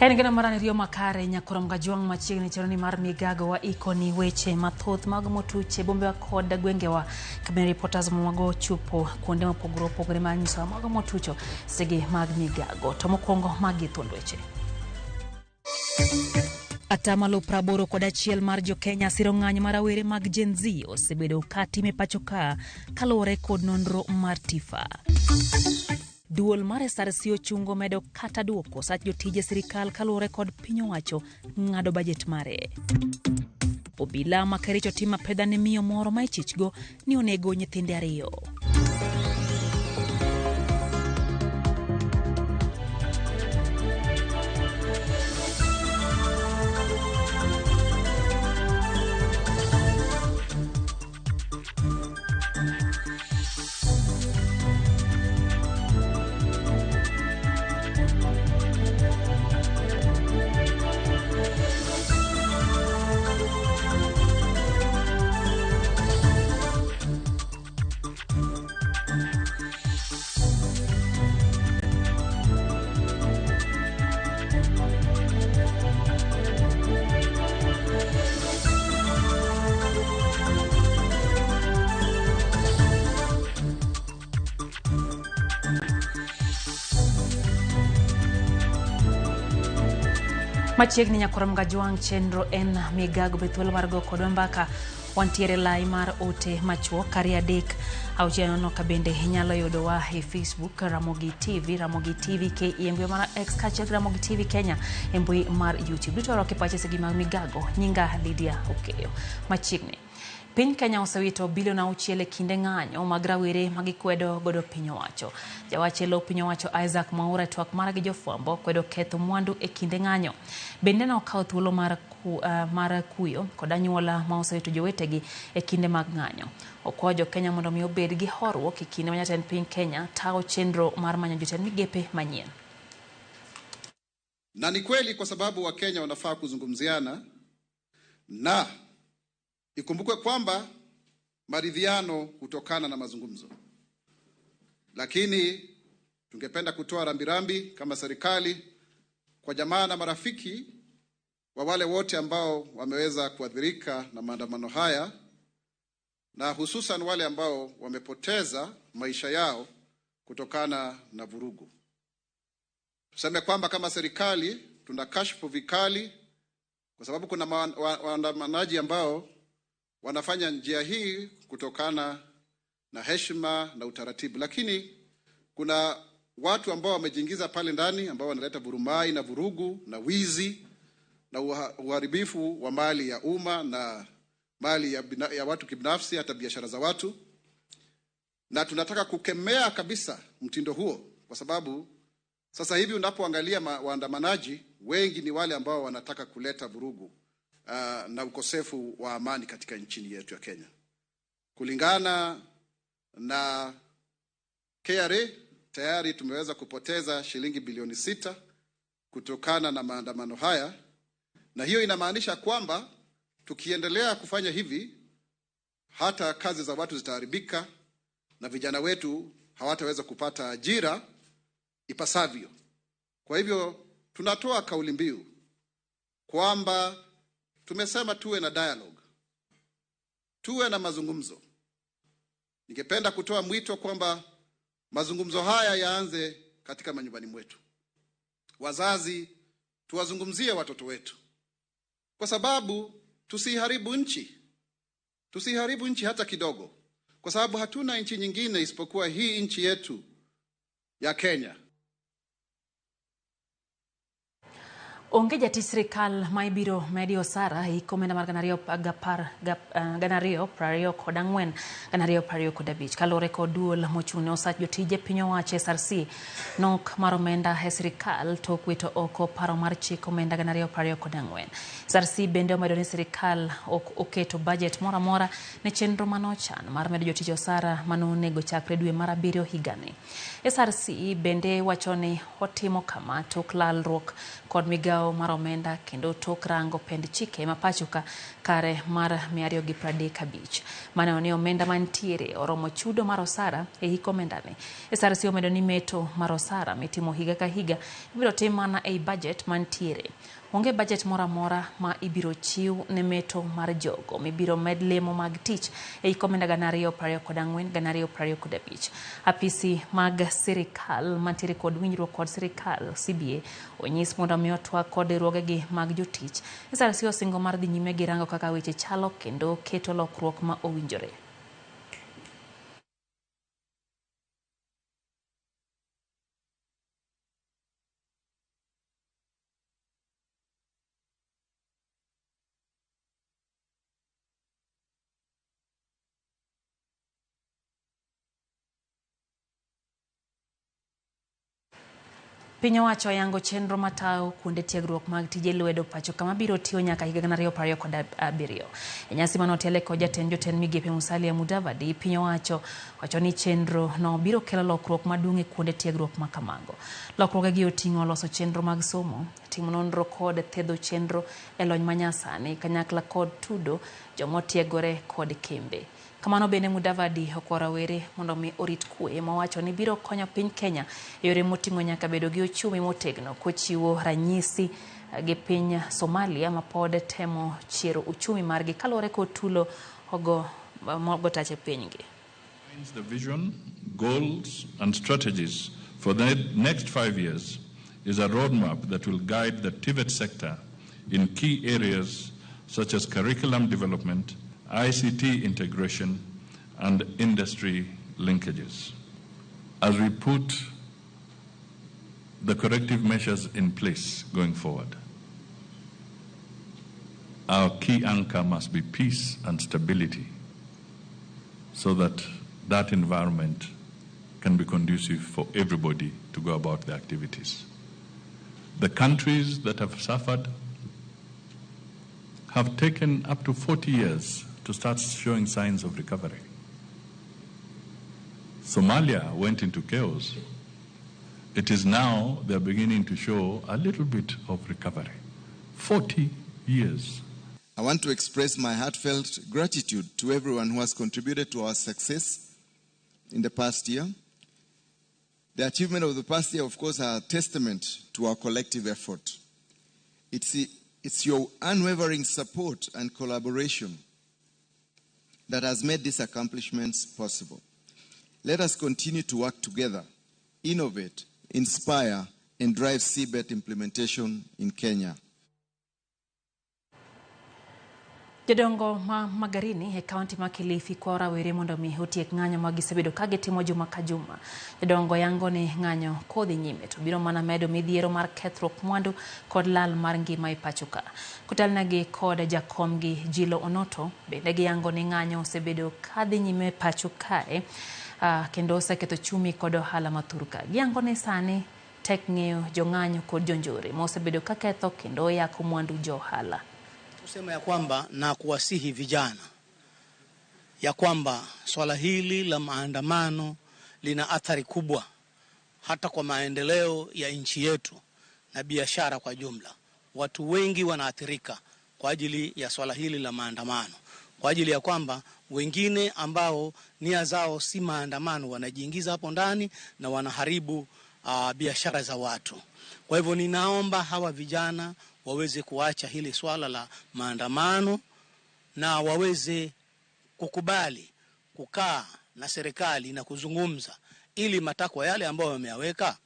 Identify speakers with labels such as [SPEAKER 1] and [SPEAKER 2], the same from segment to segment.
[SPEAKER 1] En geno mar riyo makare nyakorom gajwang' machiegni chenro ni mar migago wa ikoni weche mathoth mag motuch e bombewa kod gwengewa. Kabine reporters mwago chopo kuonde mopogore opogore mar nyisowa mago motucho sege mag migago. To mokwongo magi thuond weche. Atamalo 81 mar jokenya siro ng'anyo mar rawere mag Gen Z osebedo ka time pacho ka kaluwore kod nonro mar TIFA. Duol mar SRC ochungo medo kata duoko sach jotije sirikal kaluwore kod piny owacho ng'ado bajet mare. Obila ma Kericho timo apedha ne miyo moro ma ichichgo ni onego nyithinde ariyo. Machiegni nyakorom gajwang' chenro en migago be thuolo mar go kodwa mbaka wantiere lai mar ote machuok kari adek auchiel nono ka bende inyalo yudowa e Facebook Ramogi TV, Ramogi TV KE e mbui mar X kaachiel gi Ramogi TV Kenya e mbui mar YouTube. Duto orwaki pache segi mag migago. Nyinga Lydia Okeyo. Machiegni. Piny Kenya osewito bilion auchiel e kinde ng'anyo mag rawere ma gikwedo godo piny owacho. Jawach e lo piny owacho Isaac Mwaura e twak mara gi jofwambo kwedo ketho mwandu e kinde ng'anyo. Bende nokawo thuolo mar, mar kuyo kod anyuola ma osewito jowetegi e kinde mag ng'anyo. Okwayo jo Kenya mondo mi obed gi horuok e kinde ma jatend piny Kenya tawo chenro mar manyo jotend migepe manyien.
[SPEAKER 2] Na ni kweli kwa sababu Wakenya wanafaa kuzungumziana, na ikumbukwe kwamba maridhiano hutokana na mazungumzo, lakini tungependa kutoa rambirambi kama serikali kwa jamaa na marafiki wa wale wote ambao wameweza kuathirika na maandamano haya, na hususan wale ambao wamepoteza maisha yao kutokana na vurugu. Tuseme kwamba kama serikali tuna kashfu vikali, kwa sababu kuna waandamanaji ambao wanafanya njia hii kutokana na heshima na utaratibu, lakini kuna watu ambao wamejiingiza pale ndani ambao wanaleta vurumai na vurugu na wizi na uharibifu wa mali ya umma na mali ya watu kibinafsi, hata biashara za watu. Na tunataka kukemea kabisa mtindo huo, kwa sababu sasa hivi unapoangalia waandamanaji wengi ni wale ambao wanataka kuleta vurugu na ukosefu wa amani katika nchini yetu ya Kenya. Kulingana na KRA tayari tumeweza kupoteza shilingi bilioni 6 kutokana na maandamano haya, na hiyo inamaanisha kwamba tukiendelea kufanya hivi hata kazi za watu zitaharibika na vijana wetu hawataweza kupata ajira ipasavyo. Kwa hivyo tunatoa kauli mbiu kwamba tumesema tuwe na dialogue, tuwe na mazungumzo. Ningependa kutoa mwito kwamba mazungumzo haya yaanze katika manyumbani mwetu. Wazazi tuwazungumzie watoto wetu, kwa sababu tusiharibu nchi, tusiharibu nchi hata kidogo, kwa sababu hatuna nchi nyingine isipokuwa hii nchi yetu ya Kenya.
[SPEAKER 1] Onge jatich sirikal ma ibiro medi osara hik omenda mar 2024 2025 kaluwore kod duol mochung' ne osach jotije piny owacho SRC. Nok mar omenda e sirikal tok wito oko paro mar chik omenda 2024. SRC bende omedo ni sirikal ok oketo bajet moro amora ne chenro manochan mar medo jotich osara manonego chakre dwe mar 7 higani. SRC bende wacho ni otimo kama tok lalruok kod migawo migao mar omenda kendo tok rango pend chike ma pacho ka kare mar 235. Maneno ni omenda mantiere oromo chudo mar osara e hik omendani. SRC omedo ni meto mar osara mitimo higa ka higa ibiro tim mana ei budget mantiere. Onge budget moro amora ma ibiro chiw ne meto mar jogo mibiro med lemo mag tich e hik omenda 2024 2025. Apisi mag sirikal mantiere kod winjruok kod sirikal CBA onyis mondo mi otwak kod riwruogegi mag jotich. SRC osingo mar dhi nyime gi rango kaka weche chalo kendo keto lokruok ma owinjore. Piny owacho oyango chenro matayo kuonde tiegruok mag tije lwedo pacho kama biro tiyo nyaka higa 2027. E nyasi mane kod jatend jotend migepe Musalia Mudavadi, piny owacho wacho ni chenro no biro kelo lokruok maduong' e kuonde tiegruok ma kamago. Lokruogegi oting'o loso chenro mag somo, timo nonro kod thedho chenro e lony manyasani kanyakla kod tudo jomotiegore kod kembe. Kamano bende Mudavadi okwa rawere mondo mi orit kwe mowacho ni biro konyo piny Kenya e yore moting'o nyaka bedo gi ochumi motegno kochiwo ranyisi gi piny Somalia ma pod temo chiero uchumi margi kaluwore kod tulo ogo mogo tach e pinygi.
[SPEAKER 3] The vision, goals and strategies for the next 5 years is a roadmap that will guide the TVET sector in key areas such as curriculum development, ICT integration, and industry linkages. As we put the corrective measures in place going forward, our key anchor must be peace and stability so that that environment can be conducive for everybody to go about their activities. The countries that have suffered have taken up to 40 years to start showing signs of recovery. Somalia went into chaos. It is now they're beginning to show a little bit of recovery. 40 years.
[SPEAKER 4] I want to express my heartfelt gratitude to everyone who has contributed to our success in the past year. The achievement of the past year, of course, are a testament to our collective effort. It's your unwavering support and collaboration that has made these accomplishments possible. Let us continue to work together, innovate, inspire, and drive CBET implementation in Kenya.
[SPEAKER 1] Jodongo ma Magarini e kaunti ma Kilifi kwa rawere mondo mi otiek ng'anyo ma gisebedo ka gitimo juma ka juma. Jodongo yango ni ng'anyo kodhi nyime to biro mana medo midhiero mar kethruok mwandu kod lal mar ngima e pacho ka. Kotelnegi kod jakomgi Jilo Onoto bende giyango ni ng'anyo osebedo kadhi nyime pacho kae kendo oseketho chumi kod ohala ma thurka. Giyango ni sani tek ng'eyo jong'anyo kod jonjore ma osebedo ka ketho kendo yako mwandu jo ohala.
[SPEAKER 5] Kusema ya kwamba na kuwasihi vijana ya kwamba swala hili la maandamano lina athari kubwa hata kwa maendeleo ya nchi yetu na biashara kwa jumla. Watu wengi wanaathirika kwa ajili ya swala hili la maandamano, kwa ajili ya kwamba wengine ambao nia zao si maandamano wanajiingiza hapo ndani na wanaharibu biashara za watu. Kwa hivyo ninaomba hawa vijana waweze kuacha hili swala la maandamano na waweze kukubali kukaa na serikali na kuzungumza ili matakwa yale ambayo wameyaweka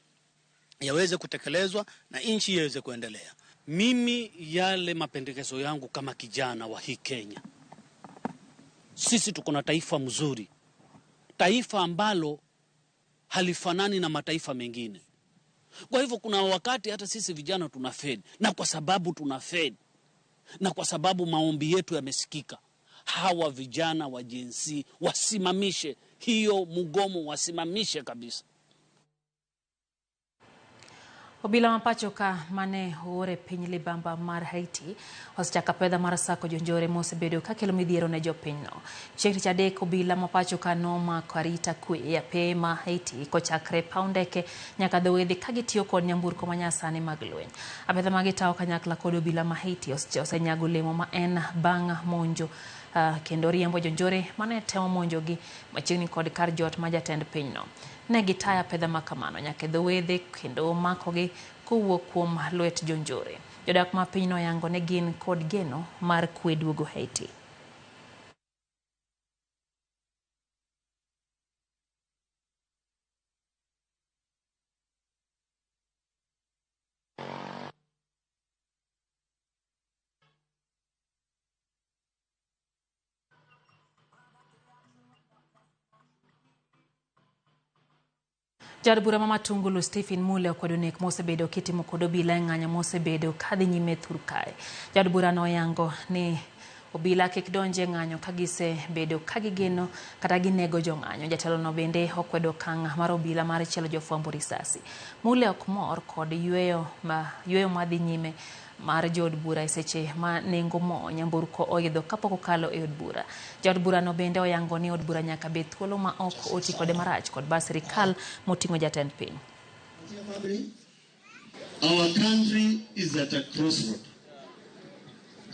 [SPEAKER 5] yaweze kutekelezwa na nchi iweze kuendelea.
[SPEAKER 6] Mimi yale mapendekezo yangu kama kijana wa hii Kenya, sisi tuko na taifa mzuri, taifa ambalo halifanani na mataifa mengine. Kwa hivyo kuna wakati hata sisi vijana tuna fed, na kwa sababu tuna fed na kwa sababu maombi yetu yamesikika, hawa vijana wa Gen Z wasimamishe hiyo mgomo, wasimamishe kabisa.
[SPEAKER 1] Obila ma pacho ka mane oor e piny libamba mar Haiti osechako apedha mar sako jonjore mosebedo kakelo midhiero ne jopinyno. Chieng' tich adek obila ma pacho ka nomako arita kwe e apewe ma Haiti kochakre paw ndeke nyaka dho wedhe ka gitiyo kod nyamburko manyasani mag lweny. Apedha ma gitawo kanyakla kod obila ma Haiti osenyago olemo ma en bang' monjo kendo riembo jonjore mane temo monjogi machiegni kod kar jot ma jatend pinyno. Ne gitayo apedha ma kamano nyaka e dho wedhe kendo makogi kowuok kuom lwet jonjore. Jodak ma pinyno oyango ne gin kod geno mar kwe duogo Haiti. Jaod bura ma Matungulu Stephen Mule okwedo nek mosebedo kitimo kod obila e ng'anyo mosebedo kadhi nyime thur kae. Jaod bura noyango ni obila kik donje ng'anyo ka gisebedo ka gigeno kata ginego jong'anyo. Jatelono bende okwedo okang' mar obila mar chielo jofwambo risasi. Mule ok mor kod yweyo madhi nyime mar jood bura e seche ma nengo mo nyamburko oidho kapok okalo e od bura. Jaod burano bende oyango ni od bura nyaka bed thuolo ma ok oti kode marach kod bas sirikal moting'o jatend piny.
[SPEAKER 7] Our country is at a crossroad.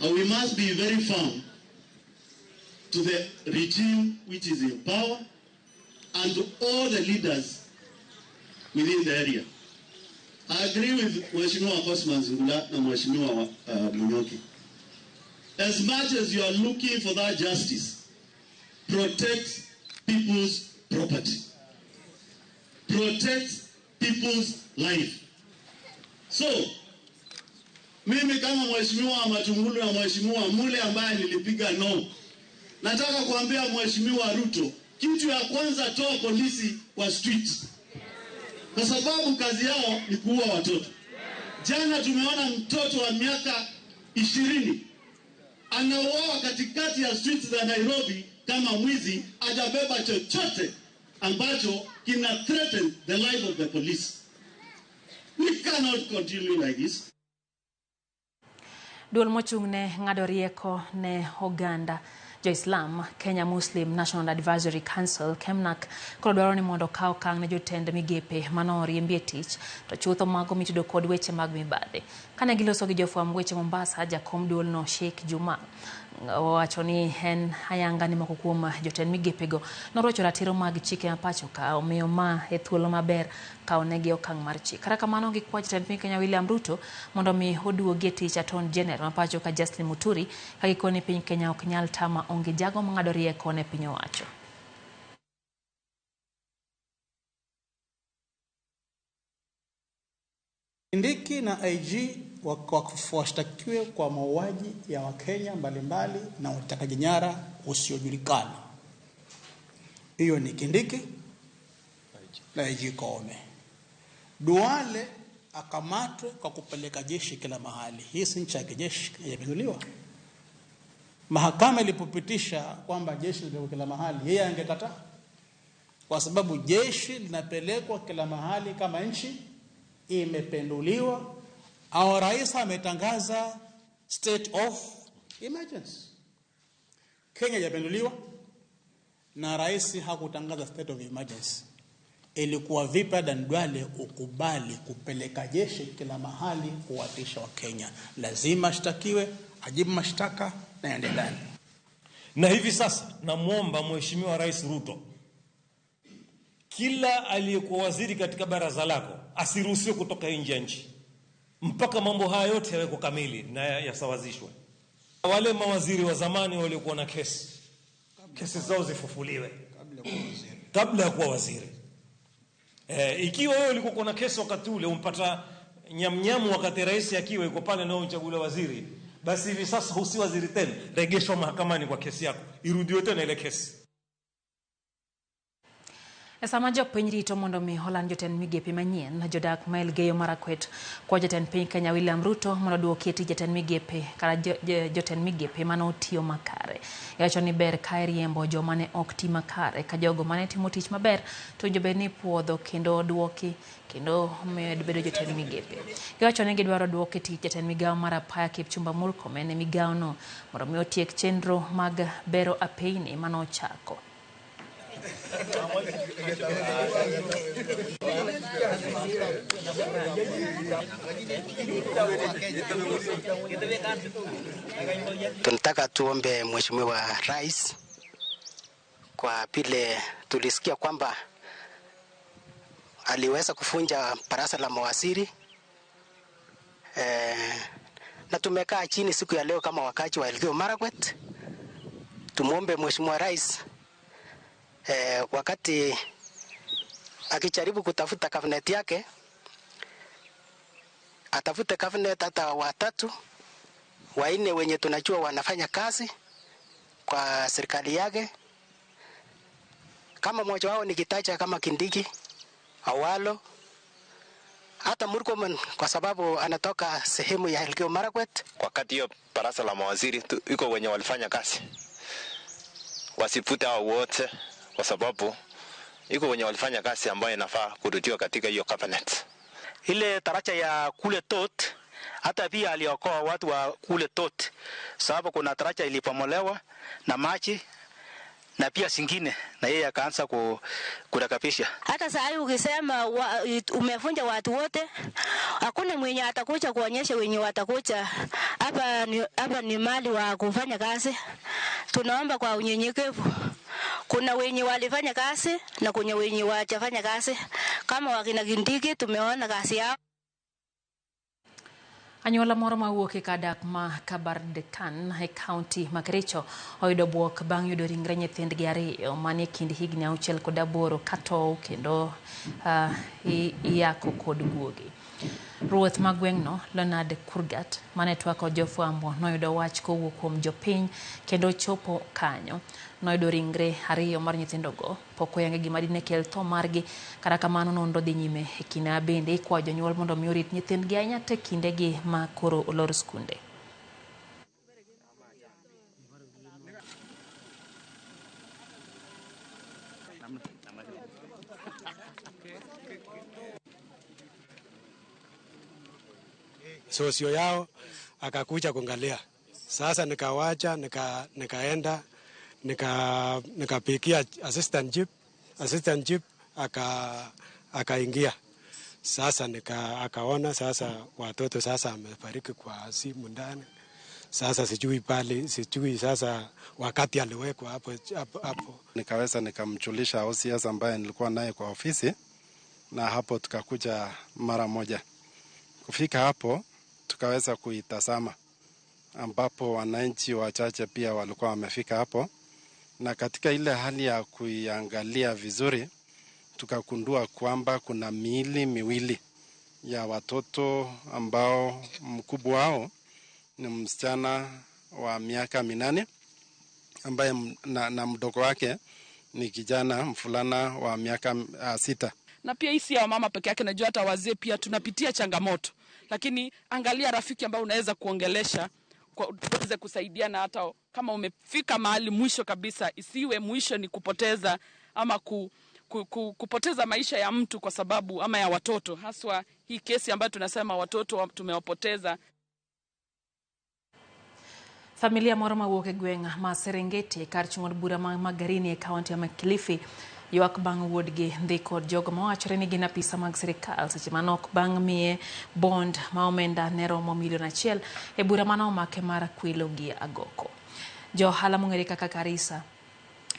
[SPEAKER 7] And we must be very firm to the regime which is in power and to all the leaders within the area. I agree with Mheshimiwa Cosmas Ngula and Mheshimiwa Munyoki. As much as you are looking for that justice, protect people's property. Protect people's life. So, mimi kama Mheshimiwa Matungulu na Mheshimiwa Mule ambaye nilipiga no, nataka kuambia Mheshimiwa Ruto, kitu ya kwanza toa polisi kwa street. Kwa sababu kazi yao ni kuua watoto. Jana tumeona mtoto wa miaka 20 anauawa katikati ya streets za Nairobi kama mwizi, hajabeba chochote ambacho kina threaten the life of the police. We cannot continue like this.
[SPEAKER 1] Duol mochung' ne ng'ado rieko ne oganda Jo-Islam, Kenya Muslim National Advisory Council, KEMNAK, koro dwaro ni mondo okaw okang' ne jotend migepe manoriembi e tich to chutho mago mitudo kod weche mag mibadhi. Kane giloso gi jofwamb weche Mombasa, jakom duolno Sheikh Juma owacho ni en ayanga ni moko kuom jotend migepego norocho ratiro mag chike ma pacho ka, omiyo ma e thuolo maber kawo negi okang' mar chik. Kata kamano, gikwa jatend piny Kenya William Ruto mondo mi oduogi e tich Attorney General ma pacho ka Justin Muturi, ka gikone piny Kenya ok nyal tama onge jago mang'ado rieko ne piny owacho.
[SPEAKER 8] Kindiki na IG washtakiwe kwa mauaji ya Wakenya mbalimbali na utekaji nyara usiojulikana. Hiyo ni Kindiki na IG Koome. Duale akamatwe kwa kupeleka jeshi kila mahali. Hii si nchi ya kijeshi, haijapinduliwa. Mahakama ilipopitisha kwamba jeshi lipelekwe kila mahali, yeye angekataa, kwa sababu jeshi linapelekwa kila mahali kama nchi imependuliwa au rais ametangaza state of emergency. Kenya haijapenduliwa na rais hakutangaza state of emergency. Ilikuwa vipi Adan Duale ukubali kupeleka jeshi kila mahali kuwatisha wa Kenya? Lazima ashtakiwe, ajibu mashtaka na aende ndani.
[SPEAKER 9] Na hivi sasa namuomba Mheshimiwa Rais Ruto, kila aliyekuwa waziri katika baraza lako asiruhusiwe kutoka nje ya nchi mpaka mambo haya yote yawekwe kamili na yasawazishwe. Wale mawaziri wa zamani waliokuwa na kesi zao zifufuliwe kabla ya kuwa waziri. Ikiwa wewe ulikuwa na kesi wakati ule umpata nyamnyamu wakati rais akiwa yuko pale na umchagulia waziri, basi hivi sasa husi waziri tena, regeshwa mahakamani kwa kesi yako, irudiwe tena ile kesi.
[SPEAKER 1] E sama jopiny rito mondo mi oland jotend migepe manyien, jodak ma Elgeyo Marakwet kwa jatend piny Kenya William Ruto mondo oduoki e tich jatend migepe kata jotend migepe mane otiyo makare. Giwacho ni ber ka iriembo joma ne ok ti makare ka jogo mane timo tich maber to owinjo bed ni ipuodho kendo oduoki kendo med bedo jotend migepe. Giwacho ni gidwaro duok e tich jatend migawo mar apaya Kipchumba Murkomen e migawono mondo mi otiek chenro mag bero apeyni mane ochako.
[SPEAKER 10] Tunataka tuombe Mheshimiwa Rais kwa vile tulisikia kwamba aliweza kufunja baraza la mawaziri na tumekaa chini siku ya leo kama wakazi wa Elgeyo Marakwet. Tumuombe Mheshimiwa Rais wakati akijaribu kutafuta cabinet yake atafute cabinet hata watatu wanne wenye tunajua wanafanya kazi kwa serikali yake. Kama mmoja wao nikitaja kama Kindiki, Awalo, hata Murkomen kwa sababu anatoka sehemu ya Elgeyo Marakwet.
[SPEAKER 11] Wakati hiyo baraza la mawaziri iko wenye walifanya kazi, wasifute hao wote kwa sababu iko wenye walifanya kazi ambayo inafaa kurudiwa katika hiyo cabinet.
[SPEAKER 12] Ile taracha ya kule Tot hata pia aliokoa watu wa kule Tot, sababu kuna taracha ilipomolewa na maji na pia singine na yeye akaanza kurekebisha.
[SPEAKER 13] Hata saa hii ukisema umefunja watu wote, hakuna mwenye atakuja kuonyesha wenye watakuja hapa ni mali wa kufanya kazi. Tunaomba kwa unyenyekevu. Kuna wenye walifanya kazi na kuna wenye hawajafanya kazi. Kama wakina Kindiki tumeona kazi yao.
[SPEAKER 1] Anyuola moro mawuok e kar dak ma Kabardekan e kaunti ma Kericho oyudo buok bang' yudo ringre nyithindgi ariyo manie kind higni 6 kod 8 katow kendo iyako kod guogi. Ruoth ma gweng'no Leonard Kurgat mane twak kod jofwambo noyudo wach kowuok kuom jopiny kendo chopo kanyo. Noyudo ringre ariyo mar nyithindogo pok oyange gima dine kel tho margi. Kata kamano nonro dhi nyime e kinde bende ikwayo jonyuol mondo mi orit nyithindgi ahinya te kindegi ma koro olor skunde.
[SPEAKER 14] Sosio yao akakuja kuangalia. Sasa nikawacha nikaenda nikapikia assistant chief akaingia. Sasa akaona sasa watoto sasa amefariki kwa simu ndani. Sasa sijui pale, sijui sasa wakati aliwekwa hapo hapo.
[SPEAKER 15] Nikaweza nikamjulisha OCS ambaye nilikuwa naye kwa ofisi, na hapo tukakuja mara moja. Kufika hapo tukaweza kuitazama, ambapo wananchi wachache pia walikuwa wamefika hapo, na katika ile hali ya kuiangalia vizuri tukagundua kwamba kuna miili miwili ya watoto ambao mkubwa wao ni msichana wa miaka 8 ambaye na mdogo wake ni kijana mfulana wa miaka 6.
[SPEAKER 16] Na pia hii si ya mama peke yake, najua hata wazee pia tunapitia changamoto. Lakini angalia rafiki ambao unaweza kuongelesha, tuweze kusaidiana hata kama umefika mahali mwisho kabisa, isiwe mwisho ni kupoteza ama kupoteza maisha ya mtu kwa sababu ama ya watoto, haswa hii kesi ambayo tunasema watoto tumewapoteza.
[SPEAKER 1] Familia moro mawuok e gweng' ma Serengeti kar chung' od bura ma Magarini e kaunti ya Kilifi ywak bang' wuodgi dhi kod jogo mawachore ni gin apisa mag sirikal seche manok bang' miye bond ma omenda ne romo 1 milion e bura mane omake mar kwelo gi agoko. Jo ohala mong'ere kaka Karisa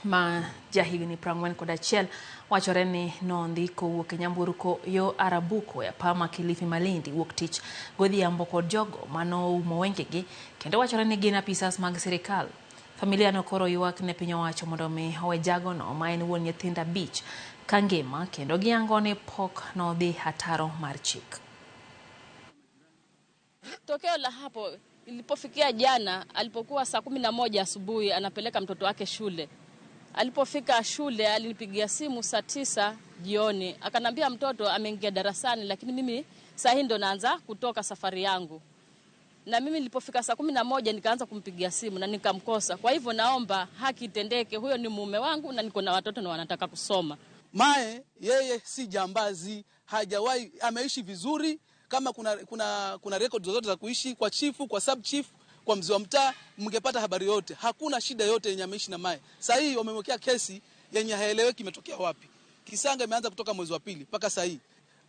[SPEAKER 1] ma jahigni 41 wachore ni nondhi kowuok e nyamburko yo Arabuko e apar ma Kilifi Malindi wuok tich godhiambo kod jogo manoumo wengegi kendo wachore ni gin apisas mag sirikal. Familia no koro ywak ne piny owacho mondo mi owe jagono ma en wuon nyithindo 5 ka ngima kendo giyango ni pok nodhi hataro mar chik.
[SPEAKER 17] Tokeo la hapo ilipofikia jana alipokuwa saa 11 asubuhi anapeleka mtoto wake shule. Alipofika shule alinipigia simu saa 9 jioni, akanambia mtoto ameingia darasani, lakini mimi saa hii ndo naanza kutoka safari yangu. Na mimi nilipofika saa 11 nikaanza kumpigia simu na nikamkosa. Kwa hivyo naomba haki itendeke, huyo ni mume wangu na niko na watoto na wanataka kusoma.
[SPEAKER 18] Mae yeye si jambazi, hajawahi, ameishi vizuri. Kama kuna record zozote za kuishi kwa chifu, kwa sub chief, kwa mzee wa mtaa, mngepata habari yote. Hakuna shida yote yenye ameishi na Mae. Sasa hii wamemwekea kesi yenye haeleweki imetokea wapi. Kisanga imeanza kutoka mwezi wa pili mpaka sasa hii.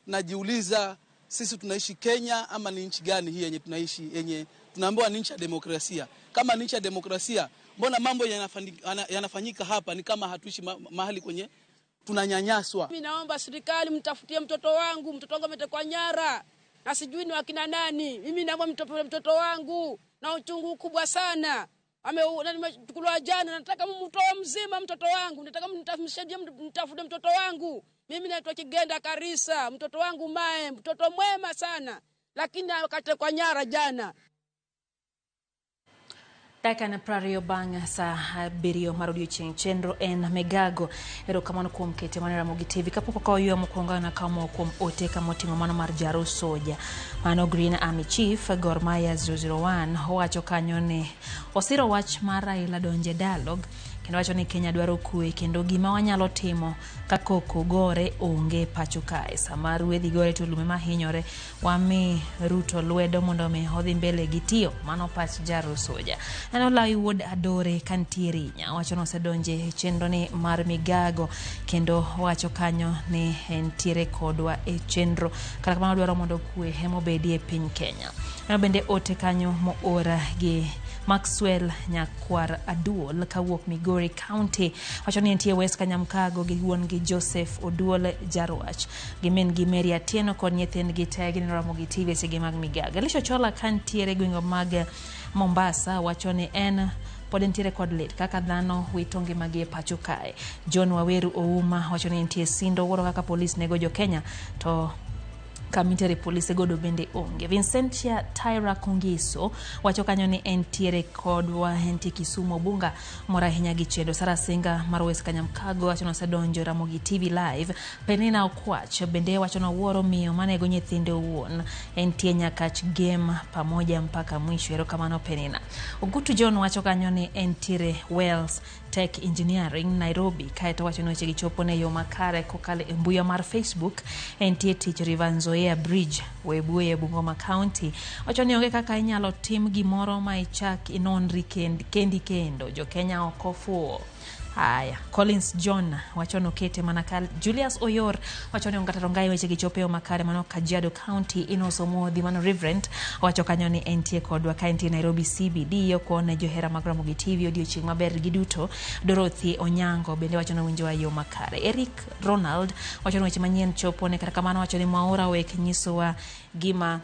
[SPEAKER 18] Najiuliza, sisi tunaishi Kenya ama ni nchi gani hii yenye tunaishi, yenye tunaambiwa ni nchi ya demokrasia? Kama ni nchi ya demokrasia, mbona mambo yanafanyika hapa ni kama hatuishi mahali kwenye tunanyanyaswa?
[SPEAKER 19] Mimi naomba serikali mtafutie mtoto wangu, mtoto wangu ametekwa nyara na sijui ni wakina nani. Mimi naomba mtoto wangu na uchungu kubwa sana. Amechukuliwa jana, nataka mtoe mzima mtoto wangu, nataka mtafute mtoto wangu. Mimi naitwa Kigenda Karisa, mtoto wangu Mae, mtoto mwema sana, lakini akatekwa nyara jana.
[SPEAKER 1] Dakika na 20 bang' sa 7 mar odiochieng' chenro en Migago. Erokamano kuom kete mar Ramogi TV. Kapok wayueyo mokwongo nakawo moko kuom ote kamoting'o mano mar Jaro Soja. Mano Green Army Chief Gor Mahia 001 owacho kanyo ni osiro wach mar Raila donje dialogue kendo wacho ni Kenya dwaro kwe kendo gima wanyalo timo ka koko gore onge pacho kae. Sama ruedhi gore to lume mahinyore, wami Ruto lwedo mondo mi odhi mbele gi tiyo. Mano pach Jaro Soja. Neno Lai wuod Adore kantiere Inya wacho ni osedonje e chenro ni mar Migago kendo wacho kanyo ni entiere kodwa e chenro. Kata kamano dwaro mondo kwe emobedi e piny Kenya. Neno bende ote kanyo moora gi Maxwell Nyakwar Aduol kawuok Migori County wacho ni entie West Kanyamkago gi wuon gi Joseph Oduol Jarwach gi min gi Mary Atieno kod nyithindgi te gineno Ramogi TV seche mag Migago. Elisha Ochola kantiere gwenge mag Mombasa wacho ni en pod entiere kod lit kaka dhano wito ngimagi e pacho kae. John Waweru Ouma wacho ni entie Sindo wuoro kaka polis nego jo Kenya to kamitere polise godo bende onge. Vincentia Tyra Kongiso wacho kanyo ni entiere kodwa, entie Kisumu Bunga mor ahinya gi chenro. Sara Singa mar West Kanyamkago wacho ni osedonjo Ramogi TV live. Penina Okwach bende wacho ni owuoro miyo manego nyithinde owuon, entie Nyakach game pamoja mpaka mwisho. Erokamano Penina. Ogutu John wacho kanyo ni entiere Wells Tech Engineering Nairobi, kaeto wacho ni weche gichopo ne yo makare kokalo e mbui mar Facebook. Entie tich River Nzoia Bridge Webuye Bungoma County wacho ni onge kaka inyalo tim gimoro ma ichak inonri kendi kendo jo Kenya ok ofuwo. Haya, Collins John wacho ni okete mana ka Julius Oyor wacho ni Ongata Rongai weche gichopo e makare mano Kajiado County. Inoso Modhi mano Reverend wacho kanyo ni entie kodwa ka entie Nairobi CBD okuone johera mag Ramogi TV odiochieng' maber giduto. Dorothy Onyango bende wacho ni winjo yo makare. Eric Ronald wacho ni weche manyien chopo ne, kata kamano wacho ni Mwaura wek nyisowa gima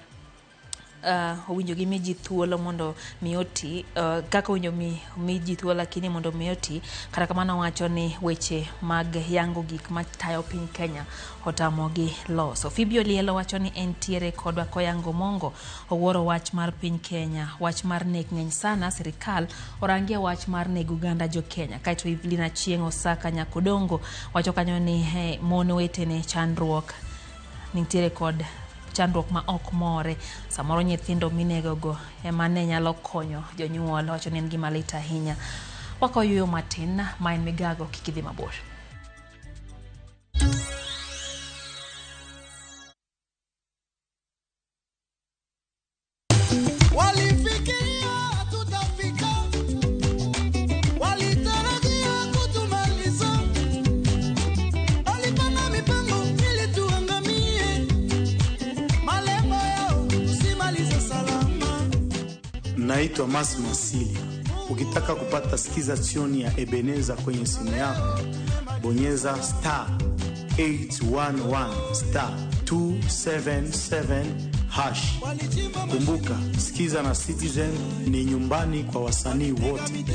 [SPEAKER 1] owinjo gi mi ji thuolo mondo mi oti, kaka owinjo mi ji thuolo lakini mondo mi oti. Kata kamano wacho ni weche mag yango gik matayo piny Kenya otamogi loso. Phoebe Olielo wacho ni entiere kodwa koyango mongo owuoro wach mar piny Kenya, wach mar nek ng'eny sana, sirikal orangie wach mar nego oganda jo Kenya. Kaeto Evelyn Achieng' Osaka Nyakodongo wacho kanyo ni mon wetene chandruok nitiere kod chandruok ma ok more, samoro nyithindo minegogo ema ne nyalo konyo jonyuol. Wacho ni en gima lit ahinya. Wakoyueyo matin, ma en Migago, kik idhi mabor.
[SPEAKER 20] Walifikiria tutafika, walitarajia kutumaliza, walipanga mipango ili tuangamie, malengo yao tusimalize salama.
[SPEAKER 21] Naitwa Mas Masilia. Ukitaka kupata sikiza tune ya Ebeneza kwenye simu yako, bonyeza star 811 star 277 hash. Kumbuka, Sikiza na Citizen ni nyumbani kwa wasanii wote.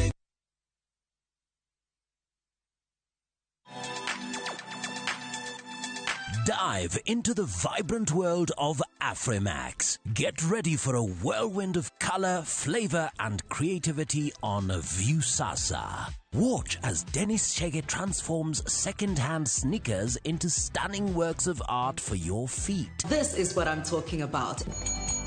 [SPEAKER 22] Dive into the vibrant world of Afrimax. Get ready for a whirlwind of color, flavor, and creativity on Viusasa. Watch as Dennis Chege transforms second-hand sneakers into stunning works of art for your feet.
[SPEAKER 2] This is what I'm talking about.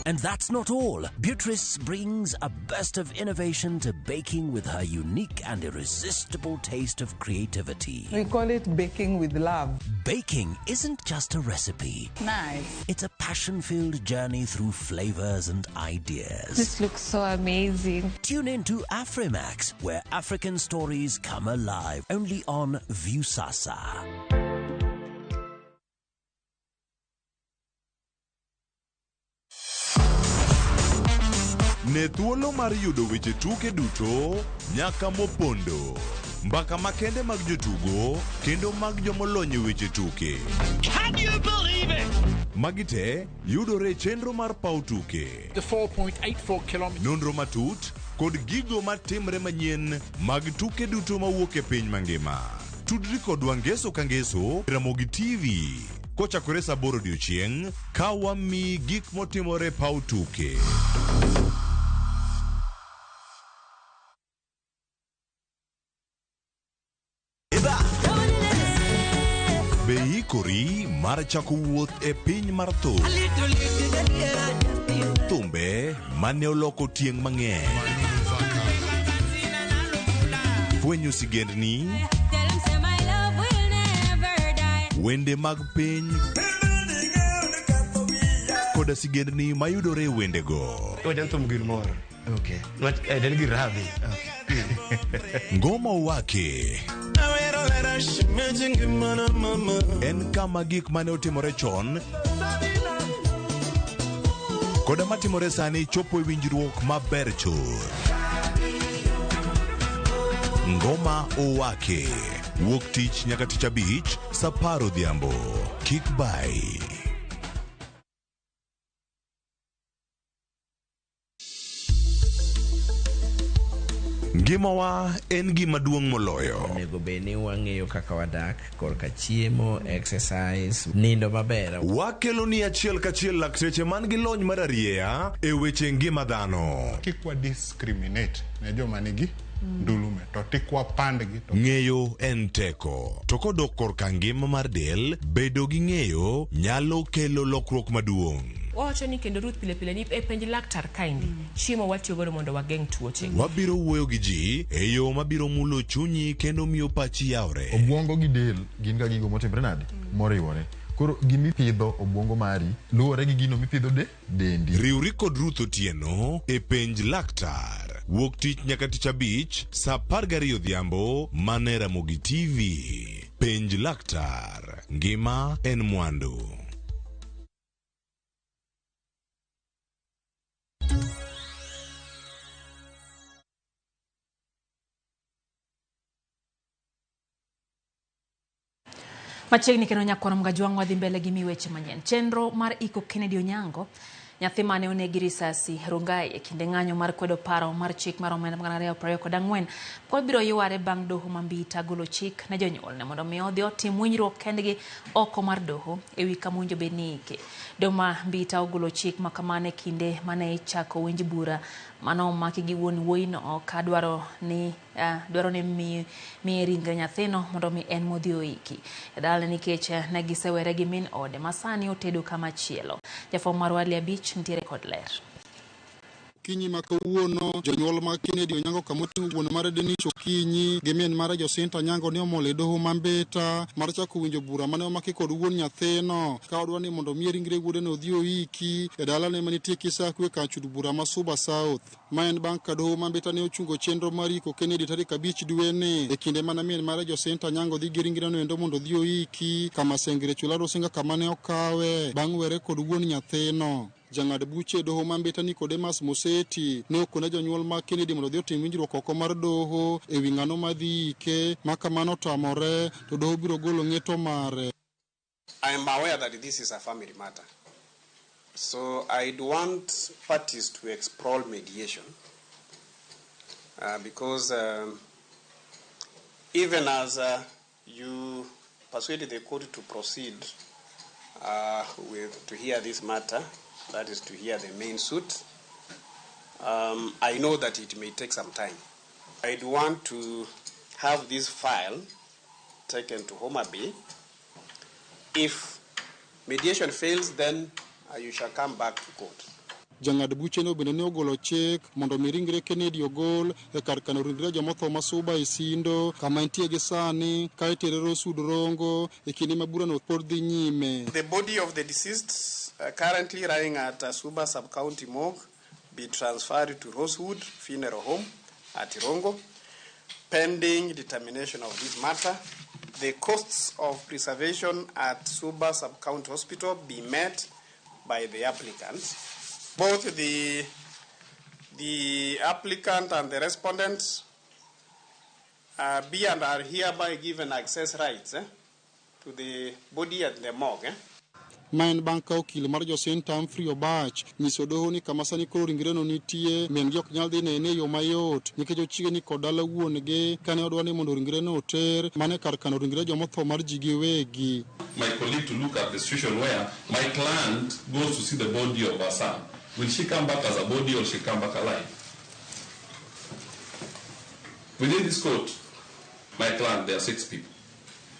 [SPEAKER 22] And that's not all. Beatrice brings a burst of innovation to baking with her unique and irresistible taste of creativity.
[SPEAKER 3] We call it baking with love.
[SPEAKER 22] Baking isn't just a recipe.
[SPEAKER 3] Nice.
[SPEAKER 22] It's a passion-filled journey through flavors and ideas.
[SPEAKER 23] This looks so amazing.
[SPEAKER 22] Tune in to Afrimax, where African stories come alive, only on Viusasa.
[SPEAKER 24] Ne thuolo mar yudo weche tuke duto nyaka mopondo. Mbaka makende mag jotugo kendo mag jomolony e weche tuke.
[SPEAKER 25] Can you believe it?
[SPEAKER 24] Magi te yudore e chenro mar paw tuke.
[SPEAKER 25] The 4.84 kilometers.
[SPEAKER 24] Nonro matut kod gigo matimre manyien mag tuke duto mawuok e piny mangima. Tudri kodwa ngeso ka ngeso Ramogi TV kochakore saa 8 odiochieng' ka wamiyi gik motimore e paw tuke. Be ikori mar chako wuoth e piny mar thum? Thumbe mane oloko tieng' mang'eny. Fwenyo sigendni, wende mag piny, koda sigendni mayudore e wendego.
[SPEAKER 26] Okay.
[SPEAKER 24] Ngoma Wake en kama gik mane otimore chon koda matimore sani chopo e winjruok maber chuth. Ngoma Owake wuok tich nyaka tich abich saa 10 odhiambo. Kik bai. Ngimawa en gima duong' moloyo.
[SPEAKER 26] Onego bed ni wang'eyo kaka wadak korka chiemo, exercise, nindo maber.
[SPEAKER 24] Wakelo ni achiel kachiel lakteche man gi lony mar arieya e weche ngima dhano.
[SPEAKER 27] Kik wa discriminate ne joma nigi ndulume to tik wapandgi to
[SPEAKER 24] Ng'eyo en teko. To kodok korka ngima mar del, bedo gi ng'eyo nyalo kelo lokruok maduong'.
[SPEAKER 28] Wawacho ni kendo Ruth pile pile ni e penj laktar kaendi chiemo watiyo godo mondo wageng' tuoche.
[SPEAKER 24] Wabiro wuoyo gi ji e yo mabiro mulo chunyi kendo miyo pachi yawre.
[SPEAKER 29] Obwongo gi del gin ga gigo motimre nade? Moriwore. Koro gimipidho obwongo mari luwore gi gino mipidho de dendi.
[SPEAKER 24] Riwri kod Ruth Otieno e penj laktar. Wuok tich nyaka tich abich saa 12 odhiambo mana e Ramogi TV. Penj laktar. Ngima en mwandu.
[SPEAKER 1] Machiegni kendo nyakwar Mgajwang' wadhi mbele gi mi weche manyien. Chenro mar iko Kennedy Onyango, nyathi mane onegi risasi Rongai e kinde ng'anyo mar kwedo paro mar chik mar omenda 2024 pod biro yware bang' doho ma Mbita golo chik ne jonyuolne mondo mi odhi otim winjruok kendgi oko mar doho ewi kama owinjo bed ni ike. Doho ma Mbita ogolo chik ma kamano e kinde mane ichako winj bura mane omaki gi wuon wuoyino ka dwaro ni miye ringre nyathino mondo mi en modhi oiki e dalane nikech ne gisewere gi min ode ma sani otedo kama chielo. Jafwambo marwa Ali Abich nitiere kod ler.
[SPEAKER 30] Okinyi ma kawuono jonyuol mag Kennedy Onyango kamoting'o wuon mare Dennis Okinyi gi min mare Jacinta Onyango ne omol e doho ma Mbita mar chako winjo bura mane omaki kod wuon nyathino ka odwa ni mondo miye ringre wuodeno odhi oiki e dalane manitie Kisakwe kar chud bura ma Suba South. Ma en bang' ka doho ma Mbita ne ochungo chenro mar iko Kennedy tarik 5 dweni e kinde mane min mare Jacinta Onyango dhi gi ringreno endo mondo odhi oiki kama Sengre Chula Rusinga kama ne okawe bang' were kod wuon nyathino. Jang'ad buche e doho ma Mbita Nicodemus Moseti ne okone jonyuol mag Kennedy mondo odhi otim winjruok oko mar doho ewi ng'ano madhi ike ma kamano otamore to doho biro golo ng'eto mare.
[SPEAKER 31] I am aware that this is a family matter. So I'd want parties to explore mediation because even as you persuade the court to proceed to hear this matter, that is to hear the main suit, I know that it may take some time. I'd want to have this file taken to Homa Bay. If mediation fails, then you shall come back to court.
[SPEAKER 30] Jang'ad bucheno bende ne ogolo chik mondo mi ringre Kennedy ogol e kar kano ringre jomotho ma Suba e Sindo kama entie gi sani ka itere Rosewood Rongo e kinde ma burano pod dhi nyime.
[SPEAKER 31] The body of the deceased currently lying at Suba Sub-County Morgue be transferred to Rosewood Funeral Home at Rongo, pending determination of this matter. The costs of preservation at Suba Sub-County Hospital be met by the applicants. Both the applicant and the respondents be and are hereby given access rights to the body at the morgue.
[SPEAKER 30] Ma en bang' ka okil mar Jacinta Humphrey Obach nyiso doho ni kama sani koro ringreno nitie min gi ok nyal dhi nene e yo mayot nikech ochiegni kod dala wuon-gi kane odwa ni mondo ringreno oter mana e kar kano ringre jomotho mar ji giwegi.
[SPEAKER 4] My colleague to look at the situation where my client goes to see the body of her son. Will she come back as a body or she come back alive? Within this court, my client, there are 6 people.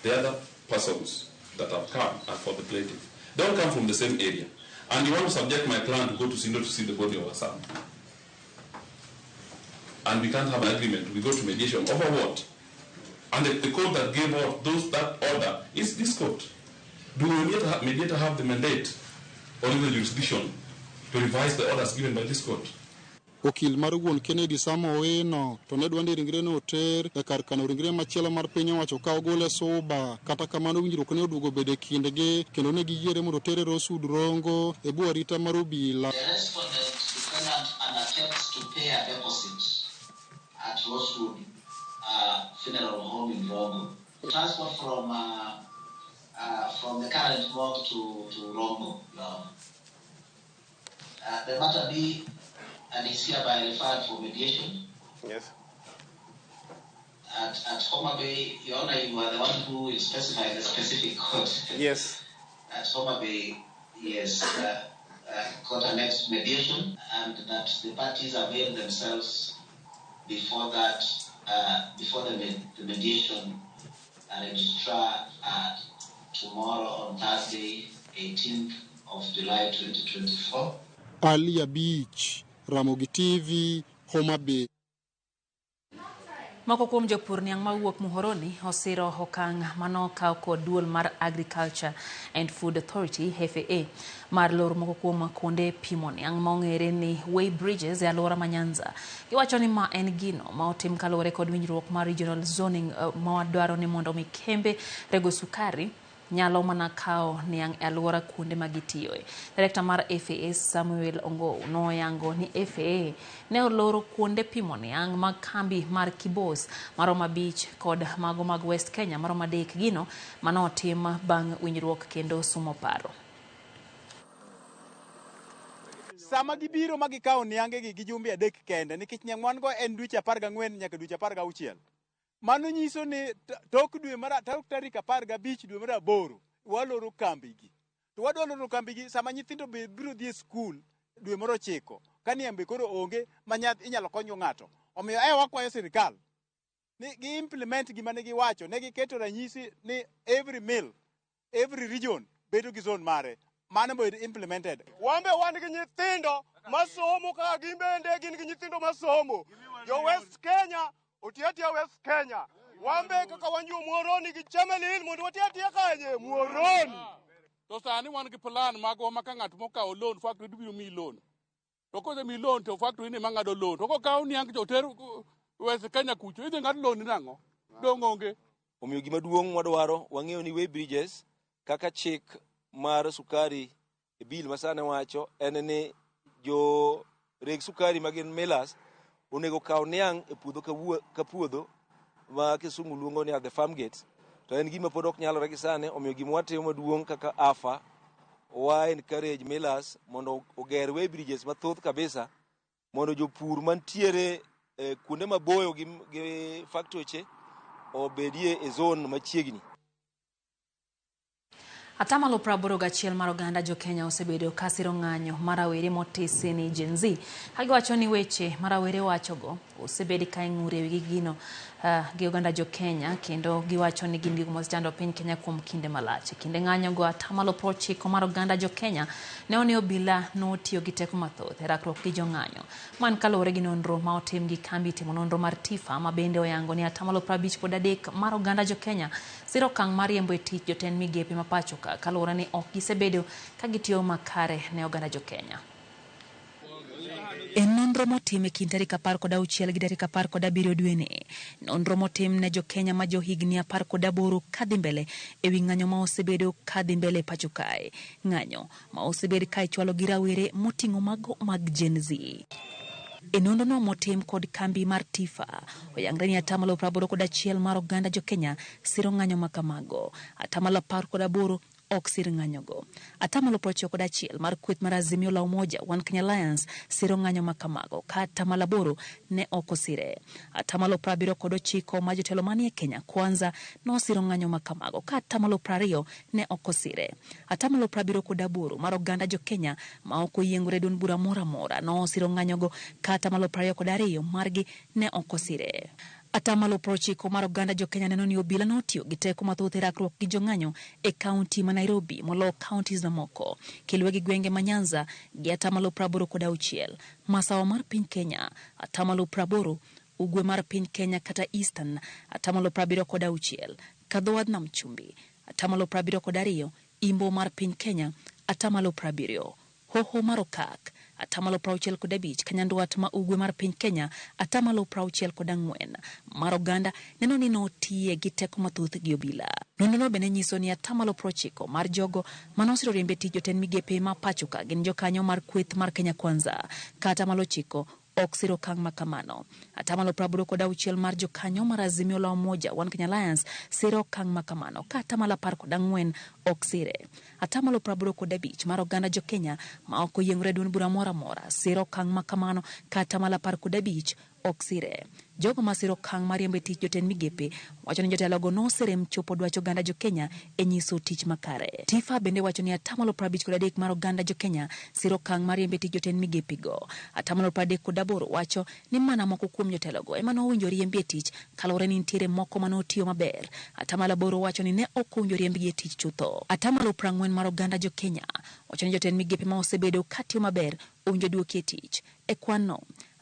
[SPEAKER 4] The other persons that have come are for the plaintiff. They all come from the same area. And you want to subject my client to go to Sindo to see the body of her son. And we can't have an agreement. We go to mediation. Over what? And the court that gave out that order is this court. Do the mediator have the mandate or the jurisdiction to revise the orders given by this court?
[SPEAKER 30] Okil mar wuon Kennedy Sam Owino to ne dwa ni ringreno oter e kar kano ringre machielo mar piny owacho ka ogole Suba. Kata kamano winjruok ne oduogo bedo e kindgi kendo ne giyiere mondo otere Rosewood Rongo e bwo arita mar obila.
[SPEAKER 5] The respondent defendant undertakes to pay a deposit at Rosewood Funeral Home in Rongo. Transport from the current morgue to Rongo. The matter be and is hereby referred for mediation.
[SPEAKER 31] Yes.
[SPEAKER 5] At Homa Bay, Your Honor, you are the one who will specify the specific court.
[SPEAKER 31] Yes.
[SPEAKER 5] At Homa Bay, yes, court annexed mediation, and that the parties avail themselves before that, before the mediation registrar at tomorrow on Thursday, 18th of July 2024.
[SPEAKER 30] Alia Beach, Ramogi TV, Homa Bay.
[SPEAKER 1] Moko kuom jopur niang' mawuok Muhoroni osiro okang' manokaw kod duol mar Agriculture and Food Authority FAA mar loro moko kuom kuonde pimo niang' ma ong'ere ni weighbridges e alwora ma Nyanza. Giwacho ni ma en gino ma otim kaluwore kod winjruok mar regional zoning ma dwaro ni mondo mi kembe rego sukari nyalo mana kawo niang' e alwora kuonde ma gitiyoe. Direkta mar FAA Samuel Ongou noyango ni FAA ne oloro kuonde pimo niang' mag kambi mar Kibos maromo 5 kod mago mag West Kenya maromo 3, gino manotim bang' winjruok kendo sumo paro.
[SPEAKER 6] Sama gibiro ma gikawo niangegi gi jumbe 3 kende nikech niang' wan go en dweche 14 nyaka dweche 16. Mano nyiso ni tok dwe mar tok tarik 15 dwe mar 8 waloro kambigi. To wadwa loro kambigi sama nyithindo biro dhi e skul dwe mar 9 ka niambe koro onge ma inyalo konyo ng'ato. Omiyo wakwayo sirikal ni gi implement gima ne giwacho, ne giketo ranyisi ni every mill, every region bedo gi zone mare. Mano bo implemented.
[SPEAKER 7] Wambe wan gi nyithindo masomo kaka gin bende gin gi nyithindo masomo. Jo West Kenya otiatia West Kenya. Wambe kaka wan jo Muhoroni gi Chemelil mondo watiatia kanye Muhoroni.
[SPEAKER 8] To sani wan gi plan magwa ma ka ng'at mokawo loan factory biro miyi loan. To kosemiyi loan to factory ni ema ng'ado loan. To kokaw niang' to oter West Kenya kucho, idhi ng'ad loan nang'o? Dong' onge.
[SPEAKER 9] Omiyo gima duong' mwadwaro wang'eyo ni weighbridges kaka chik mar sukari e bill ma sani wacho en ni jo reg sukari ma gin millers onego kaw niang' e puodho ka puodho ma kisungu luongo ni at the farm gate. To en gima pod ok nyalore gi sani, omiyo gima watimo maduong' kaka AFA wa encourage millers mondo oger weighbridges mathoth kabisa mondo jopur mantiere kuonde maboyo gi factory obedie e zone machiegni.
[SPEAKER 1] Atamalo 81 mar oganda jo Kenya osebedo kasiro ng'anyo mar rawere motisi ni Gen Z. Kagiwacho ni weche ma rawere wachogo osebedi ka ing'ure e wigi gino gi oganda jo Kenya kendo giwacho ni gin gigo mosechando piny Kenya kuom kinde malach. E kinde ng'anyo go 90% mar oganda jo Kenya ne one obila notiyo gi teko mathoth e rakruok gi jong'anyo. Man kaluwore gi nonro ma otim gi kambi timo nonro mar TIFA ma bende oyango ni 53% mar oganda jo Kenya siro okang' mar riembo e tich jotend migepe ma pacho ka kaluwore ni ok gisebedo ka gitiyo makare ne oganda jo Kenya. E nonro motim e kind tarik 16 gi tarik 17 dweni, nonro motim ne jo Kenya ma johigni 18 kadhi mbele ewi ng'anyo ma osebedo kadhi mbele e pacho kae. Ng'anyo ma osebed ka ichwalo gi rawere moting'o mago mag Gen Z. E nonrono motim kod kambi mar TIFA, oyangre ni 81% mar oganda jo Kenya siro ng'anyo ma kamago. 18% ok sir ng'anyogo. 91% mar kweth mar Azimio la Umoja One Kenya Alliance siro ng'anyo ma kamago, ka 8% ne ok osire. 79% mar jotelo manie Kenya Kwanza nosiro ng'anyo ma kamago, ka 20% ne ok osire. 78% mar oganda jo Kenya ma ok oyiengore duond bura moro amora nosiro ng'anyogo, ka 22% margi ne ok osire. 90% mar oganda jo Kenya neno ni obila notiyo gi teko mathoth e rakruok gi jong'anyo e kaunti ma Nairobi molo kauntis mamoko. Kiluwe gi gwenge ma Nyanza gi 86%, masawa mar piny Kenya 80%, ugwe mar piny Kenya kata Eastern 76%, kadho nam chumbi 72%, imbo mar piny Kenya 70%, hoho mar Okak 65%, Kanyandwat ma ugwe mar piny Kenya 64% mar oganda neno ni notiye gi teko mathoth gi obila. Nonrono bende nyiso ni 90% mar jogo manosiro riembe tich jotend migepe ma pacho ka gin jokanyo mar kweth mar Kenya Kwanza, ka 9% ok siro okang' ma kamano. 86% mar jokanyo mar Azimio la Umoja One Kenya Alliance siro okang' ma kamano, ka 14% ok sire. 85% mar oganda jo Kenya ma ok oyiengore duond bura moro amora siro okang' ma kamano, ka 15% ok sire. Jogo masiro okang' mar riembo e tich jotend migepe wacho ni jotelogo noserem chopo dwach oganda jo Kenya e nyiso tich makare. TIFA bende wacho ni 53% mar oganda jo Kenya siro okang' mar riembo e tich jotend migepe go. 38% wacho ni mana moko kuom jotelogo ema nowinjo riembi e tich kaluwore ni nitiere moko manotiyo maber. 8% wacho ni ne ok owinjo riembgi e tich chutho. 40% mar oganda jo Kenya wacho ni jotend migepe ma osebedo katiyo maber owinjo duoki e tich. E kwan no,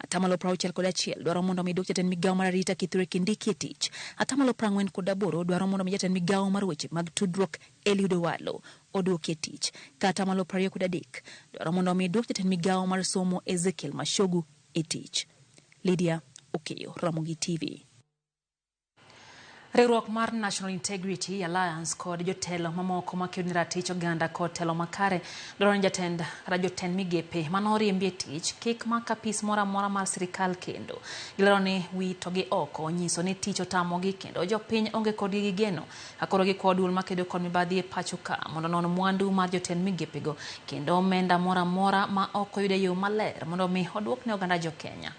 [SPEAKER 1] 61% dwaro mondo mi duok jatend migawo mar arita Kithure Kindiki e tich. 48% dwaro mondo mi jatend migawo mar weche mag tudruok Eliud Owalo oduoki e tich. Ka 23% dwaro mondo mi duok jatend migawo mar somo Ezekiel Machogu e tich. Lydia Okeyo, Ramogi TV. Riwruok mar National Integrity Alliance kod jotelo mamoko makedo ne ratich oganda kod telo makare dwaro ni jatend kata jotend migepe manoriembi e tich kik mak apis moro amora mar sirikal kendo. Gilero ni wito gi oko nyiso ni tich otamogi kendo jopiny onge kodgi gi geno. Akoro gikwayo duol makedo kod mibadhi e pacho ka mondo onon mwandu mar jotend migepego kendo omenda moro amora ma ok oyud e yo maler mondo mi oduok ne oganda jo Kenya.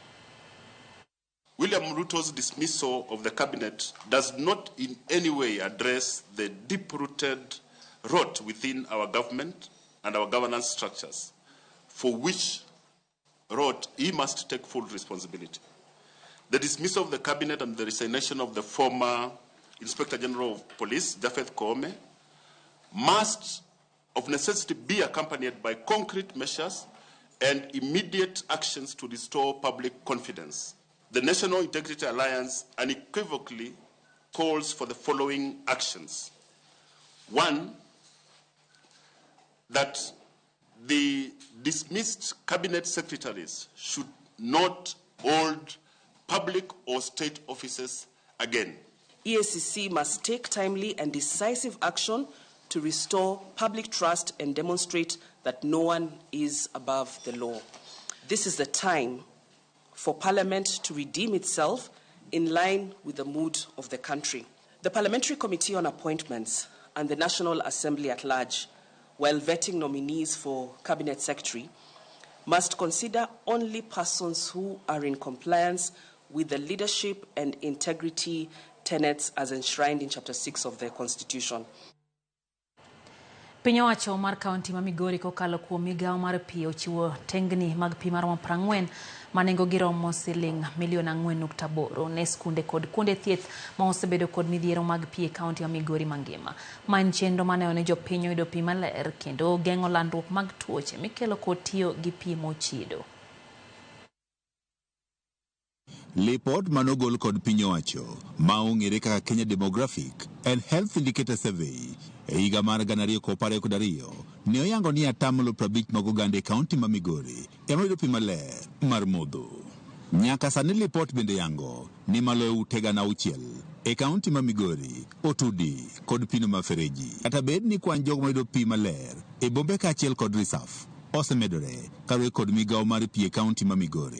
[SPEAKER 4] William Ruto's dismissal of the cabinet does not in any way address the deep-rooted rot within our government and our governance structures, for which rot he must take full responsibility. The dismissal of the cabinet and the resignation of the former Inspector General of Police, Japheth Koome, must of necessity be accompanied by concrete measures and immediate actions to restore public confidence. The National Integrity Alliance unequivocally calls for the following actions. 1, that the dismissed cabinet secretaries should not hold public or state offices again.
[SPEAKER 10] EACC must take timely and decisive action to restore public trust and demonstrate that no one is above the law. This is the time for Parliament to redeem itself in line with the mood of the country. The Parliamentary Committee on Appointments and the National Assembly at large, while vetting nominees for Cabinet Secretary, must consider only persons who are in compliance with the leadership and integrity tenets as enshrined in Chapter 6 of the Constitution.
[SPEAKER 1] Piny owacho mar kaunti ma Migori kokalo kuom migawo mar pi ochiwo tengni mag pi maromo 40 ma nengogi romo siling milion 4.8 ne skunde kod kuonde thieth ma osebedo kod midhiero mag pi e kaunti ma Migori mangima. Ma en chenro maneno ni jopiny oyudo pi maler kendo geng'o landruok mag tuoche mikelo kod tiyo gi pi mochido.
[SPEAKER 11] Lipot manogol kod piny owacho ma ong'ere kaka Kenya Demographic and Health Indicator Survey e higa mar 2022 ne oyango ni 50% mag oganda e kaunti ma Migori ema yudo pi maler mar modho. Nyaka sani lipot bende yango ni maloyo ute 6,000 e kaunti ma Migori otudi kod pino ma fereji. Kata bed ni kwan jogo mayudo pi maler e bombe kaachiel kod risaf osemedore kaluwore kod migawo mar pi e kaunti ma Migori.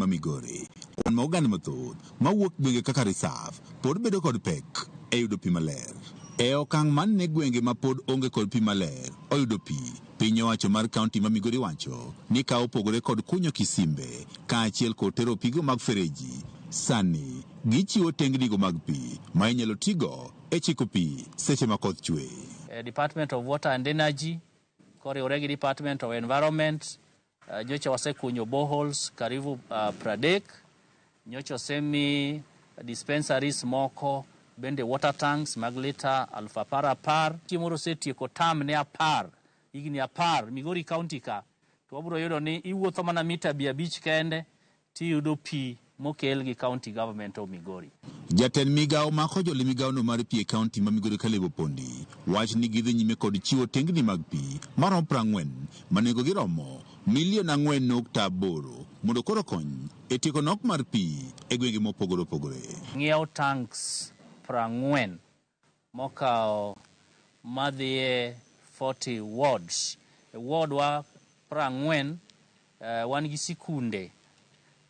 [SPEAKER 11] Kwan ma oganda mathoth mawuok gwenge kaka risaf pod bedo kod pek e yudo pi maler. E okang' man ne gwenge ma pod onge kod pi maler oyudo pi, piny owacho mar kaunti ma Migori wacho ni ka opogore kod kunyo kisimbe kaachiel kod tero pigo mag fereji, sani gichiwo tengnigo mag pi ma inyalo tigo e chiko pi seche ma koth chwe.
[SPEAKER 12] Department of Water and Energy koriwore gi Department of Environment nyocha wasekunyo boreholes karibu 30, nyocha osemi dispensaries moko bende water tanks mag lita 10,000. Chieng' moro osetieko term ne 10, higni 10 Migori County ka, to wabiro yudo ni iwuotho mana mita 500 kende tiyudo pi mokel gi county government of Migori.
[SPEAKER 11] Jatend migawo mako joli migawono mar pi e kaunti ma Migori Caleb Opondi wach ni gidhi nyime kod chiwo tengni mag pi maromo 40 ma nengogi romo milion 4.8 mondo koro kony e tieko nok mar pi e gwenge mopogore opogore.
[SPEAKER 12] Ng'iewo tanks 40 mokawo madhiye 40 wards. E ward wa 40 wan gi sikunde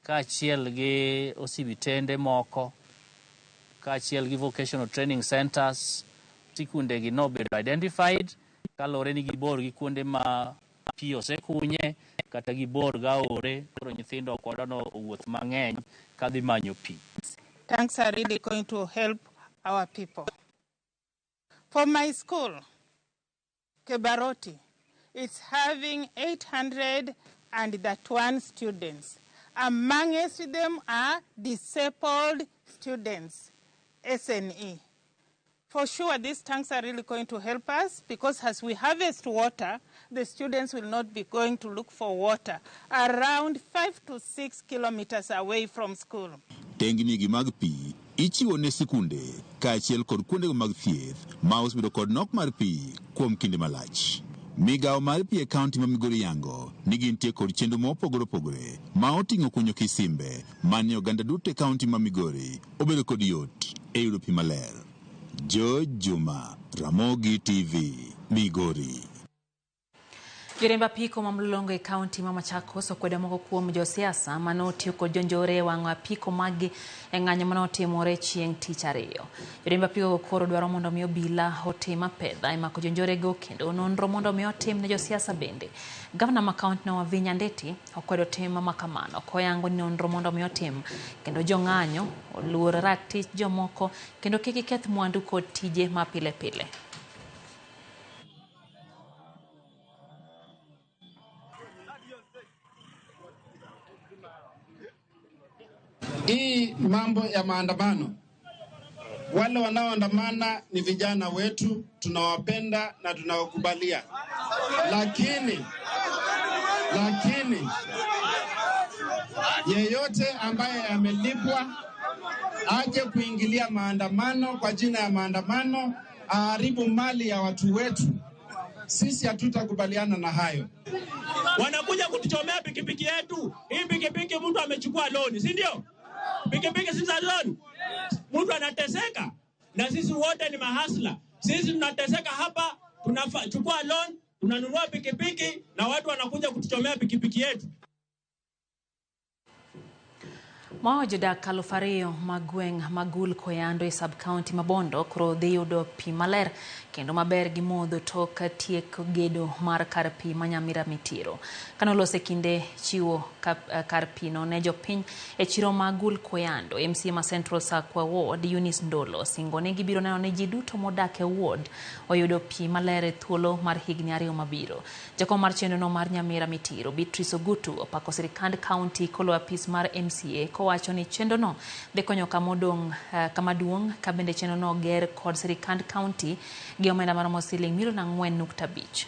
[SPEAKER 12] kaachiel gi osibitende moko kaachiel gi vocational training centers. Sikunde gi nobedo identified kaluwore ni gibor gi kuonde ma pi osekunye kata gibor gaore, koro nyithindo ok wadwa ni owuoth mang'eny kadhi manyo pi.
[SPEAKER 13] Tanks are really going to help our people. For my school, Kebaroti, it's having 831 students. Amongst them are disabled students, SNE. For sure, these tanks are really going to help us because as we harvest water, the students will not be going to look for water around 5 to 6 kilometers away from school.
[SPEAKER 11] Tengni gi mag pi ichiwo ne sikunde kaachiel kod kuondego mag thieth ma osebedo kod nok mar pi kuom kinde malach. Migawo mar pi e kaunti ma Migori yango ni gintie kod chenro mopogore opogore ma oting'o kunyo kisimbe mane oganda duto e kaunti ma Migori obedo kod yot e yudo pi maler. George Juma, Ramogi TV, Migori.
[SPEAKER 1] Joriemb apiko ma Mlolongo e kaunti ma Machakos okwedo moko kuom josiasa mane otiyo kod jonjore e wang'o apiko maggi e ng'anyo mane otimore chieng' tich ariyo. Joriemb apiko go koro dwaro mondo mi obila otim apedha e mako jonjorego kendo nonro mondo mi otim ne josiasa bende. Gavana ma kaunti no Wavinya Ndeti okwedo tim ma kamano koyango ni nonro mondo mi otim kendo jong'anyo oluor ratich jomoko kendo kik giketh mwandu kod tije ma pile pile.
[SPEAKER 14] Hii mambo ya maandamano, wale wanaoandamana ni vijana wetu, tunawapenda na tunawakubalia, lakini yeyote ambaye amelipwa aje kuingilia maandamano kwa jina ya maandamano, aharibu mali ya watu wetu, sisi hatutakubaliana na hayo.
[SPEAKER 15] Wanakuja kutuchomea pikipiki yetu. Hii pikipiki mtu amechukua loan, si ndio? Pikipiki si za loan. Mtu anateseka na sisi wote ni mahasla. Sisi tunateseka hapa, tunachukua loan, tunanunua pikipiki na watu wanakuja kutuchomea pikipiki yetu.
[SPEAKER 1] Maoyo jodak 2000 mag gweng' Magul Koyando e sub-county ma Bondo koro dhi yudo pi maler kendo maber gi modho tok tiek gedo mar kar pi ma Nyamira Mitiro. Kane olose kinde chiwo kar pi no ne jopiny e chiro ma Gul Koyando, MCA ma Central Sakwa Ward, Eunice Ndolo singo ni gibiro neno ni ji duto modak e ward oyudo pi maler e thuolo mar higni 2 mabiro. Jakom mar chenro no mar Nyamira Mitiro, Beatrice Ogutu, opako sirikand county koluwo apis mar MCA kowacho ni chenro no dhi konyo kama duong' ka bende chenro no ger kod sirikand county gi omenda maromo siling milion 4.5.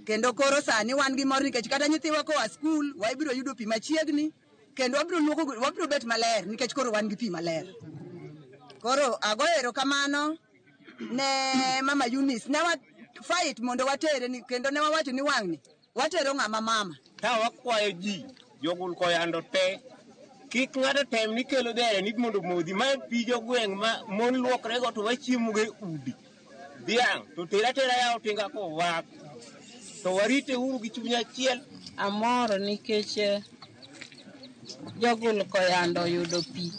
[SPEAKER 2] Kendo koro sani wan gi mor nikech kata nyithiwa koa skul wabiro yudo pi machiegni kendo wabiro luoko, wabiro bet maler nikech koro wan gi pi maler. Koro agoyo erokamano ne mama Eunice. Ne wa fight mondo watere ni, kendo ne wawacho ni wang'ni watero ng'ama mama.
[SPEAKER 3] Ka wakwayo ji jogul Koyando te kik ng'ato tem ni kelo dere ni mondo modhi ma pi jogweng' ma mon luokrego to wachiemo go e udi. Dhiang' to tera tera yawo tinga kowak to warite uru gi chuny achiel.
[SPEAKER 16] Amor nikech jogul Koyando oyudo pi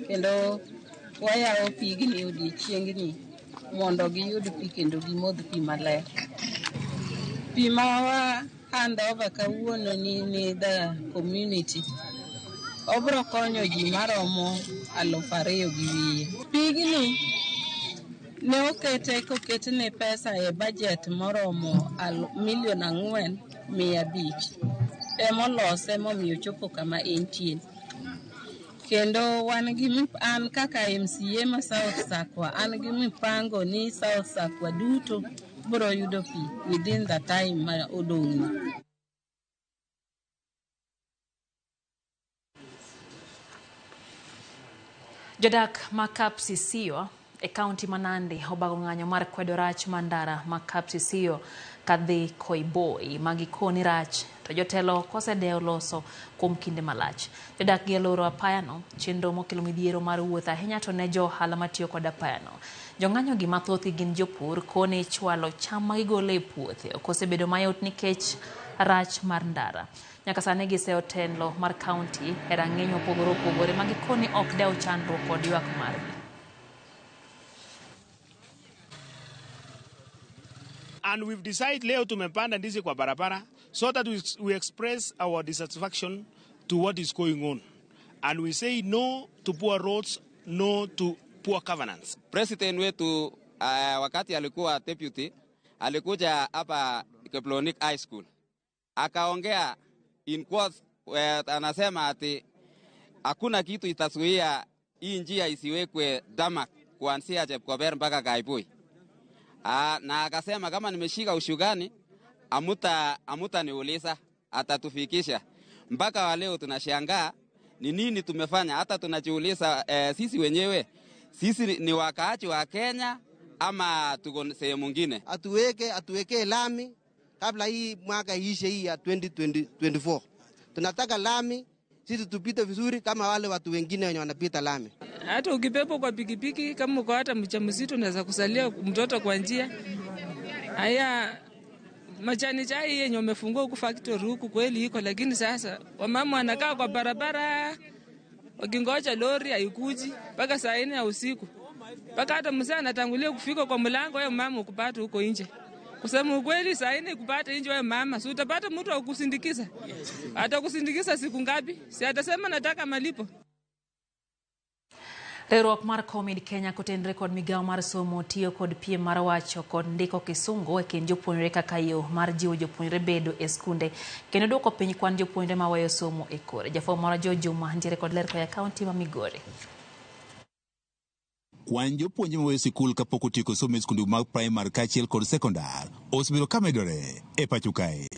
[SPEAKER 16] kendo wayawo pigni odiechiengni mondo giyud pi kendo gimodh pi maler. Pi ma wa hand over kawuono ni the community obro konyo ji maromo 2500. Pigni ne okete koketne pesa e budget moromo milion 4 500 emolose momiyo ochopo kama entie. Kendo wan gi an kaka MCA ma South Sakwa an gi mipango ni South Sakwa duto biro yudo pi within the time ma odong'ni.
[SPEAKER 1] Jodak ma Kapsisio e kaunti ma Nandi obago ng'anyo mar kwedo rach mar ndara ma Kapsisio kadhi Koiboi ma gikoni rach to jotelo ok osedewo loso kuom kinde malach. Jodak gi oloro apayano, chenro mokelo midhiero mar wuoth ahinya to ne jo ohala matiyo kod apayano. Jong'anyo gi mathothgi gin jopur koni chwalo cham ma gigolo e puothe ok osebedo mayot nikech rach mar ndara. Nyaka sani giseyo telo mar kaunti e rang'iny mopogore opogore ma gikoni ok dew chandruok kod ywak margi.
[SPEAKER 17] And we've decided leo tumepanda ndizi kwa barabara so that we express our dissatisfaction to what is going on. And we say no to poor roads, no to poor governance.
[SPEAKER 18] President wetu wakati alikuwa deputy alikuja hapa Keplonik High School akaongea in quotes, anasema ati hakuna kitu itazuia hii njia isiwekwe damak kuanzia Chepkober mpaka Kaibui. Na akasema kama nimeshika ushugani amuta niuliza atatufikisha. Mpaka wa leo tunashangaa ni nini tumefanya, hata tunajiuliza sisi wenyewe sisi ni wakaaji wa Kenya ama tuko sehemu nyingine.
[SPEAKER 19] Atuweke lami kabla hii mwaka iishe hii ya 2024. Tunataka lami sisi tupite vizuri kama wale watu wengine wenye wanapita lami.
[SPEAKER 20] Hata ukibebwa kwa pikipiki kama uko hata mjamzito unaweza kusalia mtoto kwa njia. Haya majani chai yenye umefungua huku factory huku kweli iko, lakini sasa wamama wanakaa kwa barabara wakingoja lori haikuji mpaka saa 4 ya usiku. Mpaka hata mzee anatangulia kufika kwa mlango, wewe mama ukupata huko nje. Kusema ukweli saa 4 kupata nje wewe mama, si utapata mtu wa kukusindikiza? Atakusindikiza siku ngapi? Si atasema nataka malipo.
[SPEAKER 1] Riwruok mar Comid Kenya kotenore kod migawo mar somo tiyo kod piem mar wacho kod ndiko kisungu e kind jopuonjre kaka yo mar jiwo jopuonjre bedo e skunde kendo duoko piny kwan jopuonjre maweyo somo e kore. Jafwambo moro George Juma nitiere kod ler koa kaunti ma Migori.
[SPEAKER 11] Kwan jopuonjre maweyo sikul kapok otieko somo e skunde mag primar kaachiel kod sekondar osebedo ka medore e pacho kae.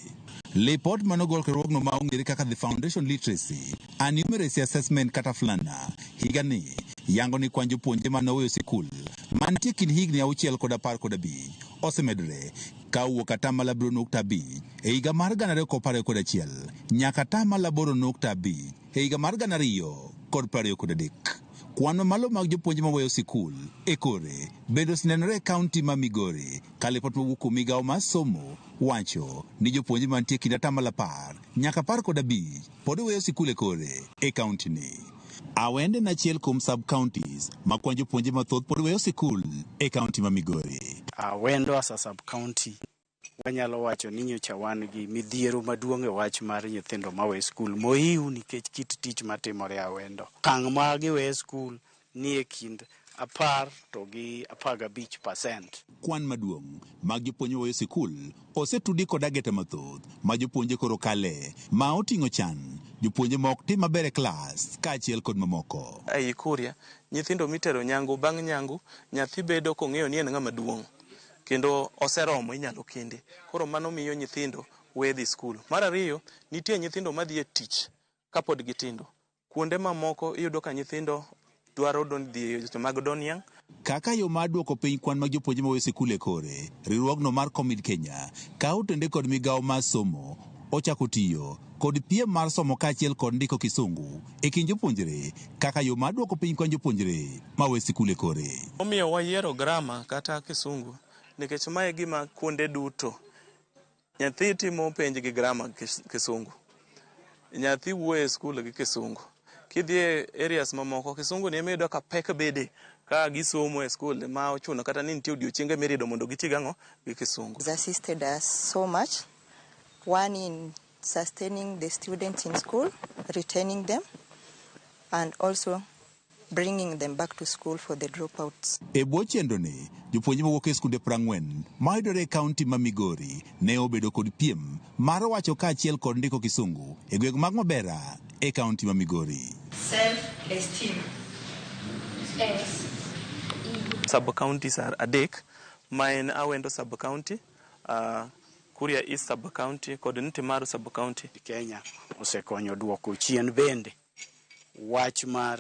[SPEAKER 11] Lipot manogol kod riwruogno ma ong'ere kaka The Foundation Literacy and Numeracy Assessment kata FLANA higani yango ni kwan jopuonjre manoweyo sikul mantie kind higni 6 kod 15 osemedore ka owuok 7.5% e higa mar 2021 nyaka 8.5% e higa mar 2023. Kwan mamalo mag jopuonje maweyo sikul e kore bende osenenore e kaunti ma Migori ka lipot mowuok kuom migawo mar somo wacho ni jopuonje mantie kind atamalo 10 nyaka 15 pod weyo sikul e kore e kaunti ni. Awendo en achiel kuom sub-counties ma kwan jopuonje mathoth pod weyo sikul e kaunti ma Migori.
[SPEAKER 5] Awendo as a sub-county wanyalo wacho ni nyocha wan gi midhiero maduong' e wach mar nyithindo mawe skul mohiu nikech kit tich matimore Awendo. Okang' ma giwe skul ni e kind 10 to gi 15%.
[SPEAKER 11] Kwan maduong' mag jopuonje maweyo sikul osetudi kod ageta mathoth ma jopuonje koro kale ma oting'o chan jopuonje ma ok tim maber e klas kaachiel kod mamoko.
[SPEAKER 21] Ei Kuria, nyithindo mitero nyangu bang' nyangu nyathi bedo kong'eyo ni en ng'ama duong' kendo oseromo inyalo kende. Koro mano miyo nyithindo we dhi skul. Mar ariyo, nitie nyithindo madhi e tich kapod gitindo. Kuonde mamoko iyudo ka nyithindo dwaro dhi e weche mag doniang'.
[SPEAKER 11] Kaka yo mar duoko piny kwan mag jopuonje maweyo sikul e kore, riwruogno mar Commit Kenya ka otende kod migawo mar somo ochako tiyo kod piem mar somo kaachiel kod ndiko kisungu e kind jopuonjre kaka yo mar duoko piny kwan jopuonjre maweyo sikul e kore.
[SPEAKER 21] Omiyo wayiero grama kata kisungu nikech mae gima kuonde duto nyathi timo penj gi grama kisungu, nyathi wuoyo e skul gi kisungu. Kidhi e areas mamoko kisungu ni ema ka pek bede ka gisomo e skul ma ochuno kata ni nitie odiochienge mirido mondo giti gang'o gi kisungu.
[SPEAKER 22] Has assisted us so much, one in sustaining the students in school, retaining them, and also bringing them back to school for the dropouts.
[SPEAKER 11] E bwo chenro ni, jopuonje mawuok e skunde 40 mayudore e kaunti ma Migori ne obedo kod piem mar wacho kaachiel kod ndiko kisungu e gwenge mag Mabera e kaunti ma Migori.
[SPEAKER 22] Self-esteem.
[SPEAKER 21] S E. Sub counties are adek ma en Awendo sub county, Kuria East sub county kod Ntimaru sub county.
[SPEAKER 5] Kenya osekonyo duoko chien bende wach mar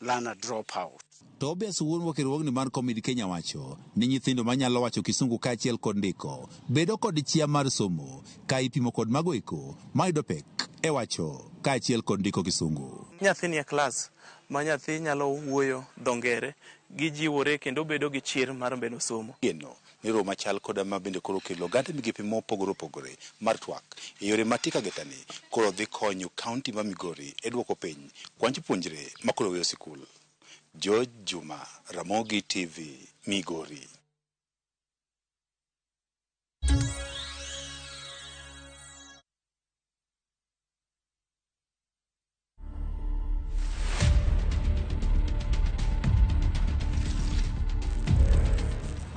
[SPEAKER 5] learner dropout.
[SPEAKER 11] Tobias wuon wuok e riwruogni mar Commit Kenya wacho ni nyithindo manyalo wacho kisungu kaachiel kod ndiko bedo kod chia mar somo ka ipimo kod mago eko mayudo pek e wacho kaachiel kod ndiko kisungu.
[SPEAKER 21] Nyathi ni e klas ma nyathi nyalo wuoyo dho ngere, gijiwore kendo bedo gi chir mar bedo somo.
[SPEAKER 11] Geno ni romo machal koda ma bende koro kelo oganda migepe mopogore opogore mar twak e yore matika getani koro dhi konyo kaunti ma Migori e duoko piny kwan jopuonjre ma koro weyo sikul. George Juma, Ramogi TV, Migori.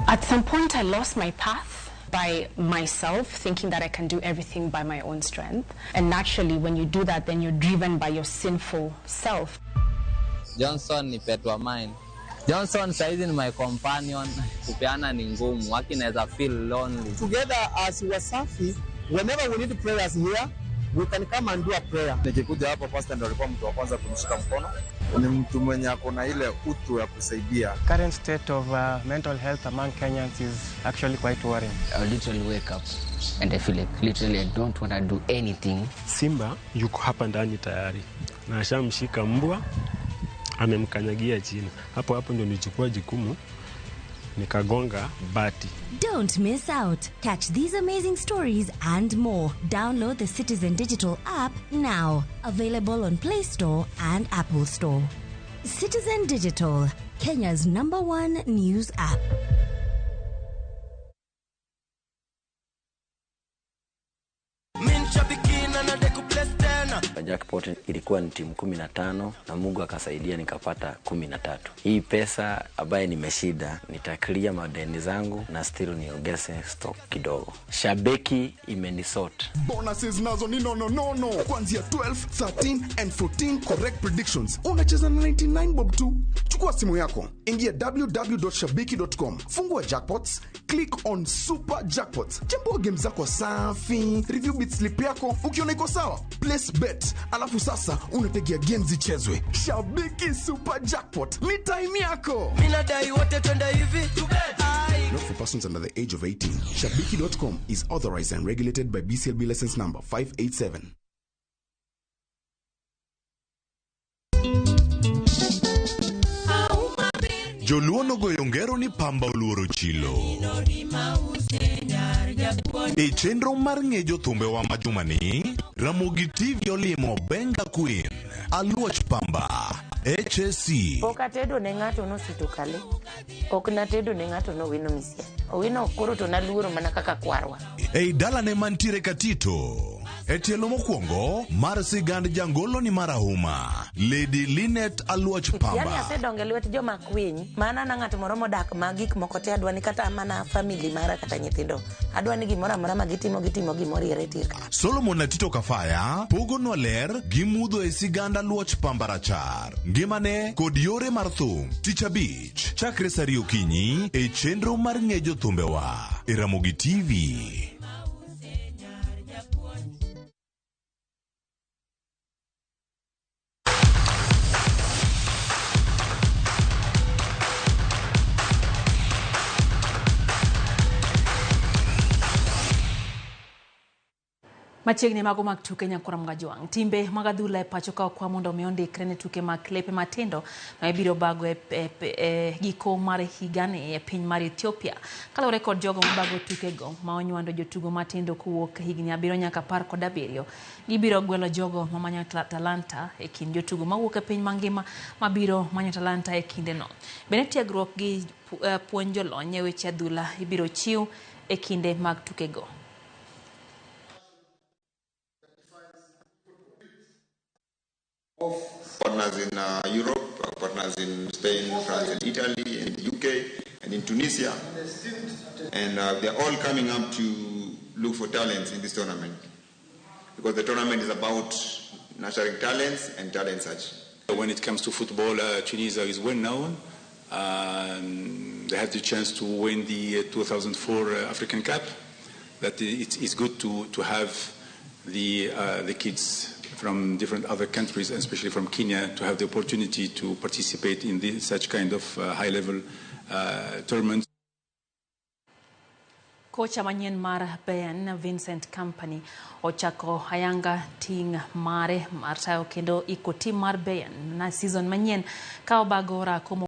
[SPEAKER 23] At some point, I lost my path by myself, thinking that I can do everything by my own strength. And naturally, when you do that, then you're driven by your sinful self.
[SPEAKER 24] Johnson ni pet wa mine. Johnson saizi ni my companion. Kupeana ni ngumu, waki naweza feel lonely.
[SPEAKER 25] Together as Wasafi, whenever we need prayers here, we can come and do a prayer.
[SPEAKER 26] Nikikuja hapa pastor ndo alikuwa mtu wa kwanza kunishika mkono. Ni mtu mwenye ako na ile utu ya kusaidia.
[SPEAKER 27] Current state of mental health among Kenyans is actually quite worrying.
[SPEAKER 28] I literally wake up and I feel like literally I don't want to do anything.
[SPEAKER 29] Simba yuko hapa ndani tayari na ashamshika mbwa, amemkanyagia chini. Hapo hapo ndio nilichukua jukumu nikagonga bati.
[SPEAKER 31] Don't miss out. Catch these amazing stories and more. Download the Citizen Digital app now. Available on Play Store and Apple Store. Citizen Digital, Kenya's #1 news app.
[SPEAKER 32] Jackpot ilikuwa ni timu 15 na Mungu akasaidia nikapata 13. Hii pesa ambaye nimeshinda nitaclear madeni zangu na still niongeze stock kidogo. Shabiki imenisort.
[SPEAKER 33] Bonuses nazo ni no. Kuanzia 12, 13 and 14 correct predictions. Unacheza na 99 bob tu. Chukua simu yako, ingia www.shabiki.com, fungua jackpots, click on super jackpots. Chambua game zako safi, review bit slip yako, ukiona iko sawa, place bet. Alafu sasa unategea games zichezwe. Shabiki Super Jackpot ni time yako.
[SPEAKER 34] Mimi nadai wote twende hivi.
[SPEAKER 33] Not for persons under the age of 18. Shabiki.com is authorized and regulated by BCLB license number 587.
[SPEAKER 2] Joluo nogoyo ngero ni pamba oluoro chilo. E chenro mar ng'e jothumbewa ma jumani, Ramogi TV olimo Benga Queen, Aluoch Pamba, HSC.
[SPEAKER 3] Pok atedo ne ng'ato nosito kale. Ok natedo ne ng'ato nowino misia. Owino koro to naluoro mana kaka kwarwa.
[SPEAKER 2] Ei dalane mantiere Katito. E tielo mokwongo mar sigand jangolo ni marahuma, Lady Linet Aluoch
[SPEAKER 3] Yaani
[SPEAKER 2] Pamba.
[SPEAKER 3] asedongo e lwet joma kwiny. Mana na ng'at moro modak ma gik moko te adwa ni kata mana family mara kata nyithindo. Adwa ni gimoro amora ma gitimo gitimo gimoriere tir.
[SPEAKER 2] Solomon Atito Kafaya pogonwa ler gi mudho e sigand Aluoch Pamba rachar, ngimane kod yore mar thum. Tich abich, chakre saa ariyo okinyi e chenro mar ng'e jothumbewa e Ramogi TV.
[SPEAKER 1] Machiegni mago mag tuke Nyakwar Mgajwang'. Timbe mag adhula e pacho ka okwa mondo mi ondikre ne tuke mag klepe matindo ma ibiro bago e giko mar higani e piny mar Ethiopia. Kaluwore kod jogo mabago tukego ma onywando jotugo matindo kowuok higni 7 nyaka 17, gibiro gwelo jogo mamanyo talanta e kind jotugo mawuok e piny mangima mabiro manyo talanta e kindeno. Bende tiegruok gi puonj jolony e weche adhula ibiro chiw e kinde mag tukego.
[SPEAKER 4] Partners in Europe, partners in Spain, France and Italy, and the UK, and in Tunisia. And they're all coming up to look for talents in this tournament. Because the tournament is about nurturing talents and talent search.
[SPEAKER 6] When it comes to football, Tunisia is well known. They had the chance to win the 2004 African Cup. That it's good to have the kids from different other countries, and especially from Kenya, to have the opportunity to participate in such kind of high-level tournaments.
[SPEAKER 1] Kocha manyien mar Bayern Vincent Kompany ochako ayanga ting' mare mar tayo kendo iko tim mar Bayern na season manyien ka obago orako.